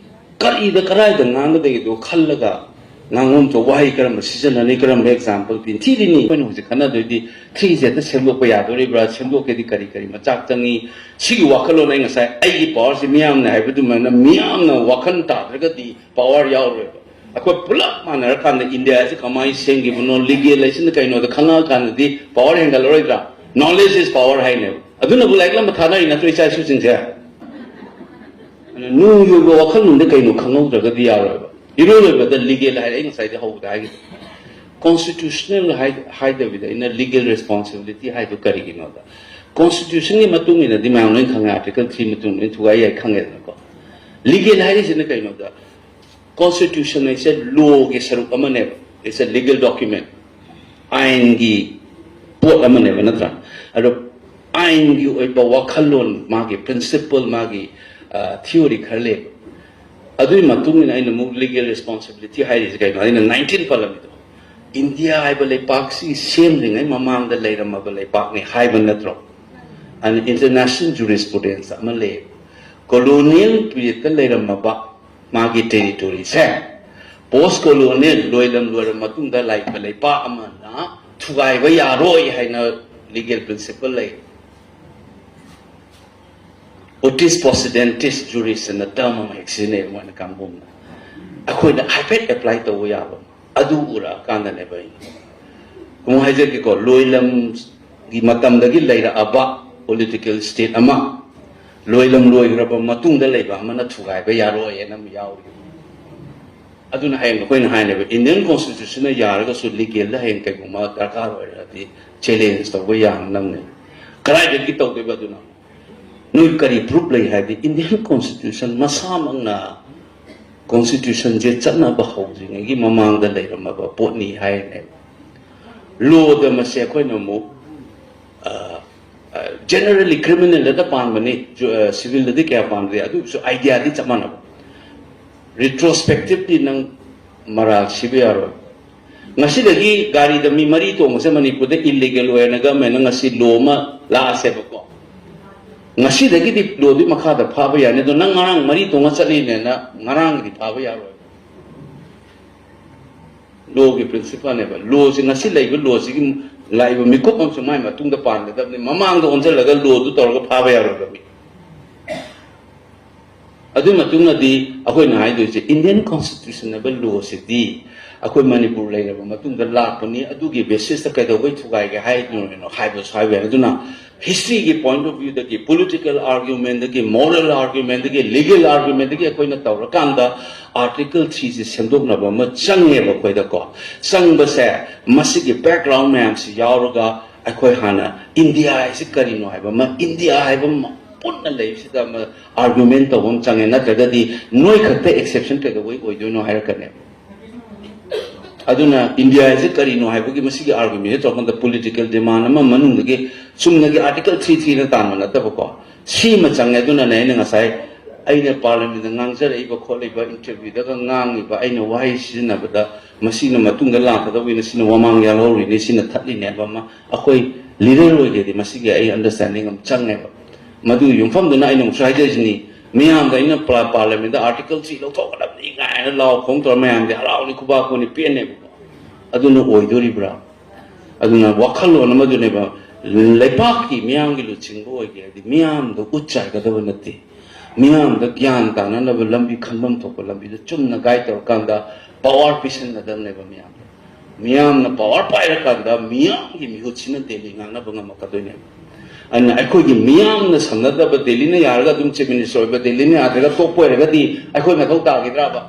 ꯀꯔꯤꯗ ꯀꯗꯥꯏꯗ ꯉꯥꯡꯒꯗꯒꯦꯗꯣ ꯈꯜꯂꯒ ꯉꯥꯡꯐꯝ ꯊꯣꯛꯄ ꯋꯥꯍꯩ ꯀꯔꯝꯕ ꯁꯤꯖꯤꯟꯅꯅꯤ, ꯀꯔꯝꯕ ꯑꯦꯛꯖꯥꯝꯄꯜ ꯄꯤꯅꯤ, ꯊꯤꯔꯤꯅꯤ꯫ ꯑꯩꯈꯣꯏꯅ ꯍꯧꯖꯤꯛ ꯈꯟꯅꯗꯣꯏꯗꯤ ꯊ꯭ꯔꯤꯁꯦ ꯍꯦꯛꯇ ꯁꯦꯝꯗꯣꯛꯄ ꯌꯥꯗꯣꯔꯤꯕ꯭ꯔꯥ, ꯁꯦꯝꯗꯣꯛꯀꯦꯗꯤ ꯀꯔꯤ ꯀꯔꯤ ꯃꯆꯥꯛ ꯆꯪꯉꯤ? ꯁꯤꯒꯤ ꯋꯥꯈꯜꯂꯣꯟ ꯑꯩ ꯉꯁꯥꯏ ꯑꯩꯒꯤ ꯄꯋꯥꯔꯁꯦ ꯃꯤꯌꯥꯝꯅ ꯍꯥꯏꯕ ꯑꯗꯨꯃꯥꯏꯅ ꯃꯤꯌꯥꯝꯅ ꯋꯥꯈꯜ ꯇꯥꯗ꯭ꯔꯒꯗꯤ ꯄꯋꯥꯔ ꯌꯥꯎꯔꯣꯏꯕ꯫ ꯑꯩꯈꯣꯏ ꯄꯨꯂꯞ ꯃꯥꯟꯅꯔꯀꯥꯟꯗ ꯏꯟꯗꯤꯌꯥꯁꯤ ꯀꯃꯥꯏꯅ ꯁꯦꯝꯈꯤꯕꯅꯣ, ꯂꯤꯒꯦꯜ ꯍꯥꯏꯁꯤꯅ ꯀꯩꯅꯣꯗ ꯈꯪꯉꯛꯑꯀꯥꯟꯗꯗꯤ ꯄꯋꯥꯔ ꯍꯦꯟꯒꯠꯂꯔꯣꯏꯗ꯭ꯔꯥ? Knowledge is power ꯍꯥꯏꯅꯦꯕ꯫ ꯑꯗꯨꯅꯕꯨ ꯂꯥꯏꯔꯤꯛ ꯂꯝꯕ ꯊꯥꯅꯔꯤ ꯅꯠꯇ꯭ꯔꯣ, ꯏꯆꯥ ꯏꯁꯨꯁꯤꯡꯁꯦ? ꯑꯗꯨꯅ ꯅꯨꯡꯒꯤ ꯑꯣꯏꯕ ꯋꯥꯈꯜꯂꯣꯟꯗ ꯀꯩꯅꯣ ꯈꯪꯍꯧꯗ꯭ꯔꯒꯗꯤ ꯌꯥꯔꯣꯏꯕ꯫ ꯏꯔꯣꯏ ꯂꯣꯏꯕꯗ ꯂꯤꯒꯦꯜ ꯍꯥꯏꯔꯦ, ꯑꯩ ꯉꯁꯥꯏꯗ ꯍꯧꯕꯗ ꯍꯥꯏꯈꯤꯕ꯫ ꯀꯣꯟꯁꯇꯤꯇ꯭ꯌꯨꯁꯅꯦꯜ ꯍꯥꯏꯗꯕꯤꯗ ꯑꯩꯅ ꯂꯤꯒꯦꯜ ꯔꯦꯁꯄꯣꯟꯁꯤꯕꯤꯂꯤꯇꯤ ꯍꯥꯏꯗꯨ ꯀꯔꯤꯒꯤꯅꯣꯗ, ꯀꯣꯟꯁꯇꯤꯇ꯭ꯌꯨꯁꯟꯒꯤ ꯃꯇꯨꯡ ꯏꯟꯅꯗꯤ ꯃꯌꯥꯝ ꯂꯣꯏ ꯈꯪꯉꯦ, ꯑꯥꯔꯇꯤꯀꯜ ꯊ꯭ꯔꯤ ꯃꯇꯨꯡ ꯂꯣꯏ ꯊꯨꯒꯥꯏ ꯌꯥꯏ, ꯈꯪꯉꯦꯗꯅꯀꯣ꯫ ꯂꯤꯒꯦꯜ ꯍꯥꯏꯔꯤꯁꯤꯅ ꯀꯩꯅꯣꯗ, ꯀꯣꯟꯁꯇꯤꯇ꯭ꯌꯨꯁꯟ ꯍꯥꯏꯁꯦ ꯂꯣꯒꯤ ꯁꯔꯨꯛ ꯑꯃꯅꯦꯕ, it's a legal document, ꯑꯥꯏꯟꯒꯤ ꯄꯣꯠ ꯑꯃꯅꯦꯕ, ꯅꯠꯇ꯭ꯔꯥ? ꯑꯗꯣ ꯑꯥꯏꯟꯒꯤ ꯑꯣꯏꯕ ꯋꯥꯈꯜꯂꯣꯟ, ꯃꯥꯒꯤ ꯄ꯭ꯔꯤꯟꯁꯤꯄꯜ, ꯃꯥꯒꯤ ꯊꯤꯑꯣꯔꯤ ꯈꯔ ꯂꯩꯕ꯫ ꯑꯗꯨꯒꯤ ꯃꯇꯨꯡ ꯏꯟꯅ ꯑꯩꯅ ꯑꯃꯨꯛ ꯂꯤꯒꯦꯜ ꯔꯦꯁꯄꯣꯟꯁꯤꯕꯤꯂꯤꯇꯤ ꯍꯥꯏꯔꯤꯁꯦ ꯀꯩꯅꯣ? ꯑꯩꯅ ꯅꯥꯏꯟꯇꯤꯟ ꯄꯜꯂꯝꯃꯤꯗꯣ, ꯏꯟꯗꯤꯌꯥ ꯍꯥꯏꯕ ꯂꯩꯄꯥꯛꯁꯤ ꯁꯦꯝꯗ꯭ꯔꯤꯉꯩ ꯃꯃꯥꯡꯗ ꯂꯩꯔꯝꯃꯕ ꯂꯩꯄꯥꯛꯅꯤ ꯍꯥꯏꯕ ꯅꯠꯇ꯭ꯔꯣ? ꯑꯗꯨꯅ ꯏꯟꯇꯔꯅꯦꯁꯅꯦꯜ ꯖꯨꯔꯤꯁꯄ꯭ꯔꯨꯗꯦꯟꯁ ꯑꯃ ꯂꯩꯌꯦꯕ, ꯀꯣꯂꯣꯅꯤꯌꯦꯜ ꯄꯤꯔꯤꯌꯗꯇ ꯂꯩꯔꯝꯃꯕ ꯃꯥꯒꯤ ꯇꯦꯔꯤꯇꯣꯔꯤꯁꯦ ꯄꯣꯁ ꯀꯣꯂꯣꯅꯤꯌꯦꯜ, ꯂꯣꯏꯂꯝ ꯂꯣꯏꯔꯕ ꯃꯇꯨꯡꯗ ꯂꯩꯕ ꯂꯩꯄꯥꯛ ꯑꯃꯅ ꯊꯨꯒꯥꯏꯕ ꯌꯥꯔꯣꯏ ꯍꯥꯏꯅ ꯂꯤꯒꯦꯜ ꯄ꯭ꯔꯤꯟꯁꯤꯄꯜ ꯂꯩ꯫ ꯑꯣꯇꯤꯁ ꯄꯣꯁꯤꯗꯦꯟꯇꯤꯁ ꯖꯨꯔꯤꯁ ꯑꯅ ꯇꯔꯝ ꯑꯃ ꯍꯦꯛ ꯁꯤꯖꯤꯟꯅꯩ ꯃꯣꯏꯅ ꯀꯥꯡꯕꯨ ꯑꯃꯅ꯫ ꯑꯩꯈꯣꯏꯅ ꯍꯥꯏꯐꯦꯠ ꯑꯦꯄ꯭ꯂꯥꯏ ꯇꯧꯕ ꯌꯥꯕ ꯑꯗꯨ ꯎꯔꯛꯑꯀꯥꯟꯗꯅꯦꯕ ꯑꯩꯅ ꯑꯃꯨꯛ ꯍꯥꯏꯖꯒꯦꯀꯣ, ꯂꯣꯏꯂꯝꯒꯤ ꯃꯇꯝꯗꯒꯤ ꯂꯩꯔꯛꯑꯕ ꯄꯣꯂꯤꯇꯤꯀꯦꯜ ꯁ꯭ꯇꯦꯠ ꯑꯃ ꯂꯣꯏꯂꯝ ꯂꯣꯏꯈ꯭ꯔꯕ ꯃꯇꯨꯡꯗ ꯂꯩꯕ ꯑꯃꯅ ꯊꯨꯒꯥꯏꯕ ꯌꯥꯔꯣꯏ ꯍꯥꯏꯅ ꯑꯃ ꯌꯥꯎꯔꯤ꯫ ꯑꯗꯨꯅ ꯍꯌꯦꯡ ꯑꯩꯈꯣꯏꯅ ꯍꯥꯏꯅꯦꯕ, ꯏꯟꯗꯤꯌꯟ ꯀꯣꯟꯁꯇꯤꯇ꯭ꯌꯨꯁꯟꯅ ꯌꯥꯔꯒꯁꯨ ꯂꯤꯒꯦꯜꯗ ꯍꯌꯦꯡ ꯀꯩꯒꯨꯝꯕ ꯗꯔꯀꯥꯔ ꯑꯣꯏꯔꯒꯗꯤ ꯆꯦꯂꯦꯟꯖ ꯇꯧꯕ ꯌꯥꯅꯅꯕꯅꯦ꯫ ꯀꯗꯥꯏꯗꯒꯤ ꯇꯧꯗꯣꯏꯕ ꯑꯗꯨꯅ? ꯅꯣꯏ ꯀꯔꯤ ꯄ꯭ꯔꯨꯐ ꯂꯩ ꯍꯥꯏꯕꯗꯤ ꯏꯟꯗꯤꯌꯟ ꯀꯣꯟꯁꯇꯤꯇ꯭ꯌꯨꯁꯟ ꯃꯁꯥꯃꯛꯅ ꯀꯣꯟꯁꯇꯤꯇ꯭ꯌꯨꯁꯟꯁꯦ ꯆꯠꯅꯕ ꯍꯧꯗ꯭ꯔꯤꯉꯩꯒꯤ ꯃꯃꯥꯡꯗ ꯂꯩꯔꯝꯃꯕ ꯄꯣꯠꯅꯤ ꯍꯥꯏꯔꯤꯅꯦꯕ꯫ ꯂꯣꯗ ꯃꯁꯦ ꯑꯩꯈꯣꯏꯅ ꯑꯃꯨꯛ ꯖꯦꯅꯔꯦꯜꯂꯤ ꯀ꯭ꯔꯤꯃꯤꯅꯦꯜꯗ ꯄꯥꯟꯕꯅꯤ, ꯁꯤꯚꯤꯜꯗꯗꯤ ꯀꯌꯥ ꯄꯥꯟꯗꯦ, ꯑꯗꯨꯒꯤꯁꯨ ꯑꯥꯏꯗꯤꯌꯥꯗꯤ ꯆꯞ ꯃꯥꯟꯅꯕ꯫ ꯔꯤꯇ꯭ꯔꯣꯁꯄꯦꯛꯇꯤꯚꯂꯤ ꯅꯪ ꯃꯔꯥꯜ ꯁꯤꯕ ꯌꯥꯔꯣꯏ꯫ ꯉꯁꯤꯗꯒꯤ ꯒꯥꯔꯤꯗ ꯃꯤ ꯃꯔꯤ ꯇꯣꯡꯕꯁꯦ ꯃꯅꯤꯄꯨꯔꯗ ꯏꯜꯂꯤꯒꯦꯜ ꯑꯣꯏꯔꯅ ꯒꯃꯦꯟꯅ ꯉꯁꯤ ꯂꯣ ꯑꯃ ꯂꯥꯛꯑꯁꯦꯕꯀꯣ꯫ ꯉꯁꯤꯗꯒꯤꯗꯤ ꯂꯣꯗꯨꯒꯤ ꯃꯈꯥꯗ ꯐꯥꯕ ꯌꯥꯅꯤ, ꯑꯗꯣ ꯅꯪ ꯉꯔꯥꯡ ꯃꯔꯤ ꯇꯣꯡꯉ ꯆꯠꯂꯤꯅꯦꯅ ꯉꯔꯥꯡꯒꯤꯗꯤ ꯐꯥꯕ ꯌꯥꯔꯣꯏ꯫ ꯂꯣꯒꯤ ꯄ꯭ꯔꯤꯟꯁꯤꯄꯜꯅꯦꯕ꯫ ꯂꯣꯁꯤ ꯉꯁꯤ ꯂꯩꯕ ꯂꯣꯁꯤꯒꯤ ꯂꯥꯛꯏꯕ ꯃꯤꯀꯨꯞ ꯑꯃꯁꯨ ꯃꯥꯏ ꯃꯇꯨꯡꯗ ꯄꯥꯟꯒꯗꯕꯅꯤ꯫ ꯃꯃꯥꯡꯗ ꯑꯣꯟꯁꯤꯜꯂꯒ ꯂꯣꯗꯨ ꯇꯧꯔꯒ ꯐꯥꯕ ꯌꯥꯔꯣꯏꯕ ꯃꯤ꯫ ꯑꯗꯨꯒꯤ ꯃꯇꯨꯡꯗꯗꯤ ꯑꯩꯈꯣꯏꯅ ꯍꯥꯏꯗꯣꯏꯁꯦ, Indian constitutional law ꯁꯤꯗꯤ ꯑꯩꯈꯣꯏ ꯃꯅꯤꯄꯨꯔ ꯂꯩꯔꯕ ꯃꯇꯨꯡꯗ ꯂꯥꯛꯄꯅꯤ, ꯑꯗꯨꯒꯤ basis ꯇ ꯀꯩꯗꯧꯕꯩ ꯊꯨꯒꯥꯏꯒꯦ ꯍꯥꯏꯗꯣꯏꯅꯣ ꯍꯥꯏꯕꯁꯨ ꯍꯥꯏꯕ ꯌꯥꯏ꯫ ꯑꯗꯨꯅ history ꯒꯤ point of view ꯗꯒꯤ, political argument ꯗꯒꯤ, moral argument ꯗꯒꯤ, legal argument ꯗꯒꯤ ꯑꯩꯈꯣꯏꯅ ꯇꯧꯔꯀꯥꯟꯗ Article three ꯁꯤ ꯁꯦꯝꯗꯣꯛꯅꯕ ꯑꯃ ꯆꯪꯉꯦꯕ ꯑꯩꯈꯣꯏꯗꯀꯣ꯫ ꯆꯪꯕꯁꯦ, ꯃꯁꯤꯒꯤ background ꯃꯌꯥꯝꯁꯤ ꯌꯥꯎꯔꯒ ꯑꯩꯈꯣꯏ ꯍꯥꯟꯅ ꯏꯟꯗꯤꯌꯥ ꯍꯥꯏꯁꯤ ꯀꯔꯤꯅꯣ ꯍꯥꯏꯕ ꯑꯃ, ꯏꯟꯗꯤꯌꯥ ꯍꯥꯏꯕ ꯑꯃ ꯄꯨꯟꯅ ꯂꯩꯕꯁꯤꯗ ꯑꯃ argument ꯇꯧꯕ ꯑꯃ ꯆꯪꯉꯦ, ꯅꯠꯇ꯭ꯔꯒꯗꯤ ꯅꯣꯏ ꯈꯛꯇ exception ꯀꯩꯗꯧꯕꯩ ꯑꯣꯏꯗꯣꯏꯅꯣ ꯍꯥꯏꯔꯛꯀꯅꯦꯕ꯫ ꯑꯗꯨꯅ ꯏꯟꯗꯤꯌꯥ ꯍꯥꯏꯁꯤ ꯀꯔꯤꯅꯣ ꯍꯥꯏꯕꯒꯤ ꯃꯁꯤꯒꯤ argument ꯁꯦ ꯇꯧꯔꯀꯥꯟꯗ political demand ꯑꯃ ꯃꯅꯨꯡꯗꯒꯤ ꯆꯨꯝꯅꯒꯤ Article three three ꯅ ꯇꯥꯟꯕ ꯅꯠꯇꯕꯀꯣ, ꯁꯤꯃ ꯆꯪꯉꯦ꯫ ꯑꯗꯨꯅꯅꯦ ꯑꯩꯅ ꯉꯁꯥꯏ ꯑꯩꯅ Parliament ꯇ ꯉꯥꯡꯖꯔꯛꯏꯕ ꯈꯣꯠꯂꯤꯕ, interview ꯗꯒ ꯉꯥꯡꯉꯤꯕ, ꯑꯩꯅ ꯋꯥꯍꯩ ꯁꯤꯖꯤꯟꯅꯕꯗ ꯃꯁꯤꯅ ꯃꯇꯨꯡꯗ ꯂꯥꯛꯀꯗꯧꯕꯅꯤ, ꯁꯤꯅ ꯃꯃꯥꯡ ꯌꯥꯜꯍꯧꯔꯤꯅꯤ, ꯁꯤꯅ ꯊꯠꯂꯤꯅꯦ ꯍꯥꯏꯕ ꯑꯃ ꯑꯩꯈꯣꯏ leader ꯑꯣꯏꯒꯦꯗꯤ ꯃꯁꯤꯒꯤ ꯑꯩ understanding ꯑꯃ ꯆꯪꯉꯦꯕ꯫ ꯃꯗꯨ ꯌꯨꯝꯐꯝꯗꯨꯅ ꯑꯩꯅ ꯑꯃꯨꯛꯁꯨ ꯍꯥꯏꯖꯔꯤꯁꯤꯅꯤ, ꯃꯤꯌꯥꯝꯗ ꯑꯩꯅ ꯄꯥ-, Parliament ꯇ Article three ꯂꯧꯊꯣꯛꯀꯗꯕꯅꯤ ꯀꯥꯏꯅ ꯂꯥꯎ ꯈꯣꯡ ꯇꯧꯔ ꯃꯌꯥꯝꯗꯤ ꯍꯔꯥꯎꯅꯤ, ꯈꯨꯕꯥꯛ ꯈꯨꯅꯤ, ꯄꯦꯟꯅꯦꯕꯀꯣ꯫ ꯑꯗꯨꯅ ꯑꯣꯏꯗꯣꯔꯤꯕ꯭ꯔꯥ? ꯑꯗꯨꯅ ꯋꯥꯈꯜꯂꯣꯟ ꯑꯃꯗꯨꯅꯦꯕ꯫ ꯂꯩꯕꯥꯛꯀꯤ ꯃꯤꯌꯥꯝꯒꯤ ꯂꯨꯆꯤꯡꯕ ꯑꯣꯏꯒꯦ ꯍꯥꯏꯗꯤ ꯃꯤꯌꯥꯝꯗ ꯎꯠ ꯆꯥꯏꯒꯗꯕ ꯅꯠꯇꯦ꯫ ꯃꯤꯌꯥꯝꯗ ꯒ꯭ꯌꯥꯟ ꯇꯥꯅꯅꯕ ꯂꯝꯕꯤ, ꯈꯟꯐꯝ ꯊꯣꯛꯄ ꯂꯝꯕꯤꯗ ꯆꯨꯝꯅ guide ꯇꯧꯔꯀꯥꯟꯗ power ꯄꯤꯁꯟꯒꯗꯕꯅꯦꯕ ꯃꯤꯌꯥꯝꯗ꯫ ꯃꯤꯌꯥꯝꯅ power ꯄꯥꯏꯔꯀꯥꯟꯗ ꯃꯤꯌꯥꯝꯒꯤ ꯃꯤꯍꯨꯠꯁꯤꯅ ꯗꯦꯜꯂꯤ ꯉꯥꯡꯅꯕ ꯉꯝꯃꯛꯀꯗꯣꯏꯅꯦꯕ꯫ ꯑꯗꯨꯅ ꯑꯩꯈꯣꯏꯒꯤ ꯃꯤꯌꯥꯝꯅ ꯁꯝꯅꯗꯕ, ꯗꯦꯜꯂꯤꯅ ꯌꯥꯔꯒ ꯑꯗꯨꯝ Chief Minister ꯑꯣꯏꯕ, ꯗꯦꯜꯂꯤꯅ ꯌꯥꯗ꯭ꯔꯒ ꯇꯣꯛꯄ ꯑꯣꯏꯔꯒꯗꯤ ꯑꯩꯈꯣꯏ ꯃꯊꯧ ꯇꯥꯈꯤꯗ꯭ꯔꯕ?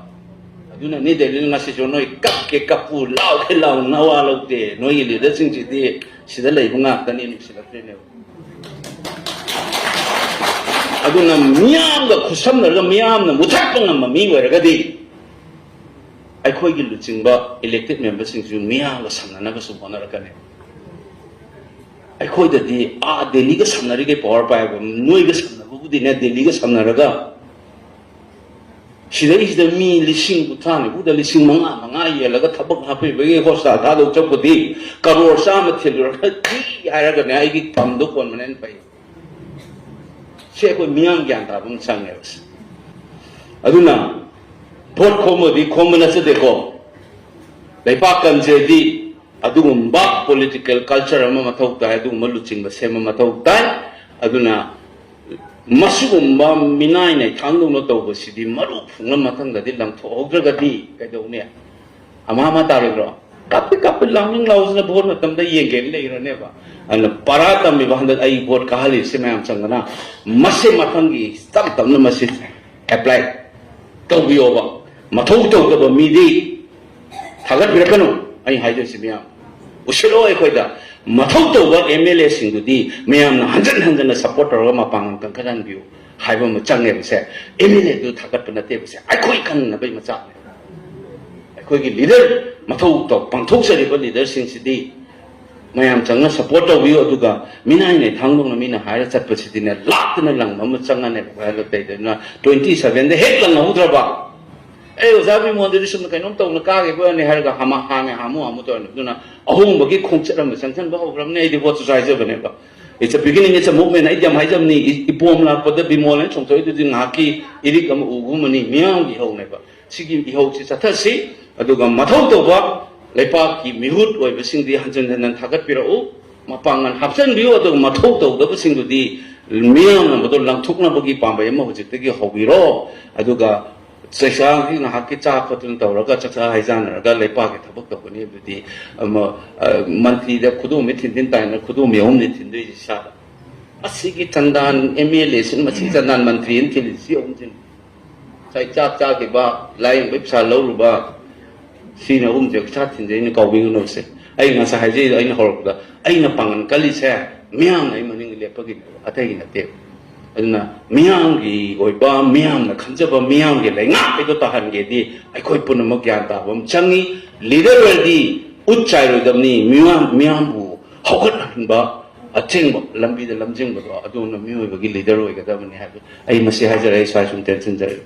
ꯑꯗꯨꯅꯅꯤ ꯗꯦꯜꯂꯤꯅ ꯉꯁꯤꯁꯨ ꯅꯣꯏ ꯀꯞꯀꯦ ꯀꯞꯄꯨ, ꯂꯥꯎꯒꯦ ꯂꯥꯎ, ꯅꯋꯥ ꯂꯧꯗꯦ꯫ ꯅꯣꯏꯒꯤ leader ꯁꯤꯡꯁꯤꯗꯤ ꯁꯤꯗ ꯂꯩꯕ ꯉꯥꯛꯇꯅꯤ, ꯅꯨꯡꯁꯤꯔꯛꯇ꯭ꯔꯤꯅꯦꯕ꯫ ꯑꯗꯨꯅ ꯃꯤꯌꯥꯝꯒ ꯈꯨꯠꯁꯝꯅꯔꯒ ꯃꯤꯌꯥꯝꯅ ꯃꯨꯊꯠꯄ ꯉꯝꯕ ꯃꯤ ꯑꯣꯏꯔꯒꯗꯤ ꯑꯩꯈꯣꯏꯒꯤ ꯂꯨꯆꯤꯡꯕ elected member ꯁꯤꯡꯁꯨ ꯃꯤꯌꯥꯝꯒ ꯁꯝꯅꯅꯕꯁꯨ ꯍꯣꯠꯅꯔꯛꯀꯅꯤ꯫ ꯑꯩꯈꯣꯏꯗꯗꯤ ꯑꯥ ꯗꯦꯜꯂꯤꯒ ꯁꯝꯅꯔꯤꯈꯩ power ꯄꯥꯏꯕ, ꯅꯣꯏꯒ ꯁꯝꯅꯕꯕꯨꯗꯤꯅꯦ, ꯗꯦꯜꯂꯤꯒ ꯁꯝꯅꯔꯒ ꯁꯤꯗꯩꯁꯤꯗ ꯃꯤ ꯂꯤꯁꯤꯡ ꯀꯨꯟꯊ꯭ꯔꯥ ꯅꯤꯐꯨꯗ ꯂꯤꯁꯤꯡ ꯃꯉꯥ ꯃꯉꯥ ꯌꯦꯜꯂꯒ ꯊꯕꯛ ꯍꯥꯞꯄꯤꯕꯒꯤ hospital ꯊꯥꯗꯧ ꯆꯠꯄꯗꯤ, ꯀꯔꯣꯔ ꯆꯥꯝꯃ ꯊꯤꯜꯂꯨꯔꯒ ꯊꯤ ꯍꯥꯏꯔꯒꯅꯦ, ꯑꯩꯒꯤ ꯐꯝꯗꯣ ꯀꯣꯟꯕꯅ ꯍꯦꯟꯅ ꯐꯩ꯫ ꯁꯤ ꯑꯩꯈꯣꯏ ꯃꯤꯌꯥꯝ ꯒ꯭ꯌꯥꯟ ꯇꯥꯕ ꯑꯃ ꯆꯪꯉꯦꯕ꯫ ꯑꯗꯨꯅ vote ꯈꯣꯝꯕꯗꯤ ꯈꯣꯝꯕ ꯅꯠꯆꯗꯦꯀꯣ, ꯂꯩꯄꯥꯛ ꯀꯟꯁꯦꯗꯤ ꯑꯗꯨꯒꯨꯝꯕ political culture ꯑꯃ ꯃꯊꯧ ꯇꯥꯏ, ꯑꯗꯨꯒꯨꯝꯕ ꯂꯨꯆꯤꯡꯕ ꯁꯦꯝꯕ ꯃꯊꯧ ꯇꯥꯏ꯫ ꯑꯗꯨꯅ ꯃꯁꯤꯒꯨꯝꯕ ꯃꯤꯅꯥꯏꯅ ꯊꯥꯡꯗꯧꯅ ꯇꯧꯕꯁꯤꯗꯤ ꯃꯔꯨ ꯐꯨꯡꯅ ꯃꯊꯪꯗꯗꯤ ꯂꯪꯊꯣꯛꯍꯧꯗ꯭ꯔꯒꯗꯤ ꯀꯩꯗꯧꯅꯤ? ꯑꯃ ꯑꯃ ꯇꯥꯔꯣꯏꯗ꯭ꯔꯣ? ꯀꯞꯄꯤ ꯀꯞꯄꯤ ꯂꯥꯡꯅꯤꯡ ꯂꯥꯎꯁꯤꯅ ꯚꯣꯠ ꯃꯇꯝꯗ ꯌꯦꯡꯒꯦꯅ ꯂꯩꯈ꯭ꯔꯅꯦꯕ꯫ ꯑꯗꯨꯅ ꯄꯔꯥ ꯇꯝꯃꯤꯕ ꯍꯟꯗꯛ ꯑꯩ ꯚꯣꯠ ꯀꯥꯍꯜꯂꯤꯕꯁꯤ ꯃꯌꯥꯝ ꯆꯪꯗꯅ ꯃꯁꯤ ꯃꯊꯪꯒꯤ ꯇꯞ ꯇꯞꯅ ꯃꯁꯤ ꯑꯦꯄ꯭ꯂꯥꯏ ꯇꯧꯕꯤꯌꯣꯕ꯫ ꯃꯊꯧ ꯇꯧꯗꯕ ꯃꯤꯗꯤ ꯊꯥꯒꯠꯄꯤꯔꯛꯀꯅꯨ꯫ ꯑꯩ ꯍꯥꯏꯗꯣꯏꯁꯤ ꯃꯌꯥꯝ ꯎꯁꯤꯜꯂꯣ꯫ ꯑꯩꯈꯣꯏꯗ ꯃꯊꯧ ꯇꯧꯕ ꯑꯦꯝ ꯑꯦꯜ ꯑꯦꯁꯤꯡꯗꯨꯗꯤ ꯃꯌꯥꯝꯅ ꯍꯟꯖꯟ ꯍꯟꯖꯟꯅ ꯁꯞꯄꯣꯔꯠ ꯇꯧꯔꯒ ꯃꯄꯥꯡꯒꯜ ꯀꯟꯈꯠꯍꯟꯕꯤꯌꯨ ꯍꯥꯏꯕ ꯑꯃ ꯆꯪꯉꯦꯕꯁꯦ꯫ ꯑꯦꯝ ꯑꯦꯜ ꯑꯦꯗꯨ ꯊꯥꯒꯠꯄ ꯅꯠꯇꯦꯕꯁꯦ, ꯑꯩꯈꯣꯏ ꯈꯪꯅꯕꯒꯤ ꯃꯆꯥꯛꯅꯦ꯫ ꯑꯩꯈꯣꯏꯒꯤ ꯂꯤꯗꯔ ꯃꯊꯧ ꯇꯧ-, ꯄꯥꯡꯊꯣꯛꯆꯔꯤꯕ ꯂꯤꯗꯔꯁꯤꯡꯁꯤꯗꯤ ꯃꯌꯥꯝ ꯆꯪꯅ ꯁꯞꯄꯣꯔꯠ ꯇꯧꯕꯤꯌꯨ꯫ ꯑꯗꯨꯒ ꯃꯤꯅꯥꯏꯅ ꯊꯥꯡꯗꯧꯅ ꯃꯤꯅ ꯍꯥꯏꯔ ꯆꯠꯄꯁꯤꯗꯤꯅꯦ, ꯂꯥꯛꯇꯅ ꯂꯪꯕ ꯑꯃ ꯆꯪꯉꯅꯦꯕ꯫ ꯍꯥꯏꯔꯒ ꯀꯩꯗꯧꯅ ꯇ꯭ꯋꯦꯟꯇꯤ ꯁꯚꯦꯟꯗ ꯍꯦꯛ ꯂꯪꯍꯧꯗ꯭ꯔꯕ, "ꯑꯩ ꯑꯣꯖꯥ ꯕꯤꯃꯣꯟꯗꯗꯤ ꯁꯨꯝ ꯀꯩꯅꯣꯝ ꯇꯧꯅ ꯀꯥꯈꯤꯕ ꯑꯣꯏꯔꯅꯤ" ꯍꯥꯏꯔꯒ ꯍꯥꯃ-, ꯍꯥꯡꯉꯦ ꯍꯥꯃꯨ ꯍꯥꯃꯨ ꯇꯧꯔꯅꯤ꯫ ꯑꯗꯨꯅ ꯑꯍꯣꯡꯕꯒꯤ ꯈꯣꯡꯆꯠ ꯑꯃ ꯆꯪꯁꯤꯟꯕ ꯍꯧꯈ꯭ꯔꯕꯅꯤ꯫ ꯑꯩꯗꯤ ꯚꯣꯠꯁꯨ ꯆꯥꯏꯖꯕꯅꯦꯕ꯫ It's a beginning, it's a movement꯫ ꯑꯩꯗꯤ ꯌꯥꯝ ꯍꯥꯏꯖꯕꯅꯤ, ꯏ-, ꯏꯄꯣꯝ ꯂꯥꯛꯄꯗ ꯕꯤꯃꯣꯜ ꯍꯥꯏꯅ ꯆꯣꯡꯊꯣꯛꯏꯗꯨꯗꯤ ꯉꯥꯏꯍꯥꯛꯀꯤ ꯏꯔꯤꯛ ꯑꯃ ꯎꯒꯨꯝꯕꯅꯤ, ꯃꯤꯌꯥꯝꯒꯤ ꯏꯍꯧꯅꯦꯕ꯫ ꯁꯤꯒꯤ ꯏꯍꯧꯁꯤ ꯆꯠꯊꯁꯤ꯫ ꯑꯗꯨꯒ ꯃꯊꯧ ꯇꯧꯕ ꯂꯩꯄꯥꯛꯀꯤ ꯃꯤꯍꯨꯠ ꯑꯣꯏꯕꯁꯤꯡꯗꯤ ꯍꯟꯖꯤꯟ ꯍꯟꯖꯤꯟ ꯊꯥꯒꯠꯄꯤꯔꯛꯎ, ꯃꯄꯥꯡꯒꯜ ꯍꯥꯞꯆꯤꯟꯕꯤꯌꯨ꯫ ꯑꯗꯨꯒ ꯃꯊꯧ ꯇꯧꯗꯕꯁꯤꯡꯗꯨꯗꯤ ꯃꯤꯌꯥꯝꯅ ꯃꯗꯨ ꯂꯪꯊꯣꯛꯅꯕꯒꯤ ꯄꯥꯝꯕꯩ ꯑꯃ ꯍꯧꯖꯤꯛꯇꯒꯤ ꯍꯧꯕꯤꯔꯣ꯫ ꯑꯗꯨꯒ ꯆꯩꯁꯥꯒꯤ ꯉꯥꯏꯍꯥꯛꯀꯤ ꯆꯥ ꯈꯣꯠꯇꯅ ꯇꯧꯔꯒ ꯆꯥꯛꯆꯥ ꯍꯩꯖꯥꯟꯅꯔꯒ ꯂꯩꯄꯥꯛꯀꯤ ꯊꯕꯛ ꯇꯧꯒꯅꯤ ꯍꯥꯏꯕꯗꯨꯗꯤ ꯑꯃ, ꯑ, ꯃꯟꯇ꯭ꯔꯤꯗ ꯈꯨꯗꯣꯝꯕꯤ ꯊꯤꯟꯗꯤꯟ ꯇꯥꯏꯅ ꯈꯨꯗꯣꯝꯕꯤ ꯑꯍꯨꯝꯅꯤ ꯊꯤꯟꯗꯣꯏꯁꯦ ꯏꯁꯥꯗ꯫ ꯑꯁꯤꯒꯤ ꯆꯟꯗꯥꯟ ꯑꯦꯝ ꯑꯦꯜ ꯑꯦꯁꯤꯅ ꯃꯁꯤ ꯆꯟꯗꯥꯟ ꯃꯟꯇ꯭ꯔꯤ ꯑꯃ ꯊꯤꯜꯂꯤꯁꯤ ꯑꯍꯨꯝꯁꯤꯅ ꯉꯁꯥꯏ ꯆꯥꯛ ꯆꯥꯈꯤꯕ, ꯂꯥꯏꯌꯦꯡꯕꯒꯤ ꯄꯩꯁꯥ ꯂꯧꯔꯨꯕ, ꯁꯤꯅ ꯑꯍꯨꯝꯁꯦ ꯄꯩꯁꯥ ꯊꯤꯟꯖꯩꯅ ꯀꯥꯎꯕꯤꯒꯅꯨꯁꯦ꯫ ꯑꯩ ꯉꯁꯥꯏ ꯍꯥꯏꯖꯩꯗꯣ ꯑꯩꯅ ꯍꯧꯔꯛꯄꯗ, ꯑꯩꯅ ꯄꯥꯡꯒꯜ ꯀꯜꯂꯤꯁꯦ ꯃꯤꯌꯥꯝꯅ ꯑꯩ ꯃꯅꯤꯡꯗ ꯂꯦꯞꯄꯒꯤꯅꯦꯕ, ꯑꯇꯩꯒꯤ ꯅꯠꯇꯦꯕ꯫ ꯑꯗꯨꯅ ꯃꯤꯌꯥꯝꯒꯤ ꯑꯣꯏꯕ, ꯃꯤꯌꯥꯝꯅ ꯈꯟꯖꯕ, ꯃꯤꯌꯥꯝꯒꯤ ꯂꯩꯉꯥꯛ ꯍꯥꯏꯗꯣ ꯇꯥꯍꯟꯒꯦꯗꯤ ꯑꯩꯈꯣꯏ ꯄꯨꯝꯅꯃꯛ ꯒ꯭ꯌꯥꯟ ꯇꯥꯕ ꯑꯃ ꯆꯪꯉꯤ꯫ ꯂꯤꯗꯔ ꯑꯣꯏꯔꯗꯤ ꯎꯠ ꯆꯥꯏꯔꯣꯏꯗꯕꯅꯤ, ꯃꯤꯌꯥꯝ, ꯃꯤꯌꯥꯝꯕꯨ ꯍꯧꯒꯠꯍꯟꯕ, ꯑꯆꯦꯡꯕ ꯂꯝꯕꯤꯗ ꯂꯝꯖꯤꯡꯕꯗꯣ ꯑꯗꯨꯅ ꯃꯤꯑꯣꯏꯕꯒꯤ ꯂꯤꯗꯔ ꯑꯣꯏꯒꯗꯕꯅꯤ ꯍꯥꯏꯕ ꯑꯩ ꯃꯁꯤ ꯍꯥꯏꯖꯔꯦ꯫ ꯑꯩ ꯁ꯭ꯋꯥꯏ ꯁꯨꯝ ꯇꯦꯟꯁꯤꯟꯖꯔꯦ꯫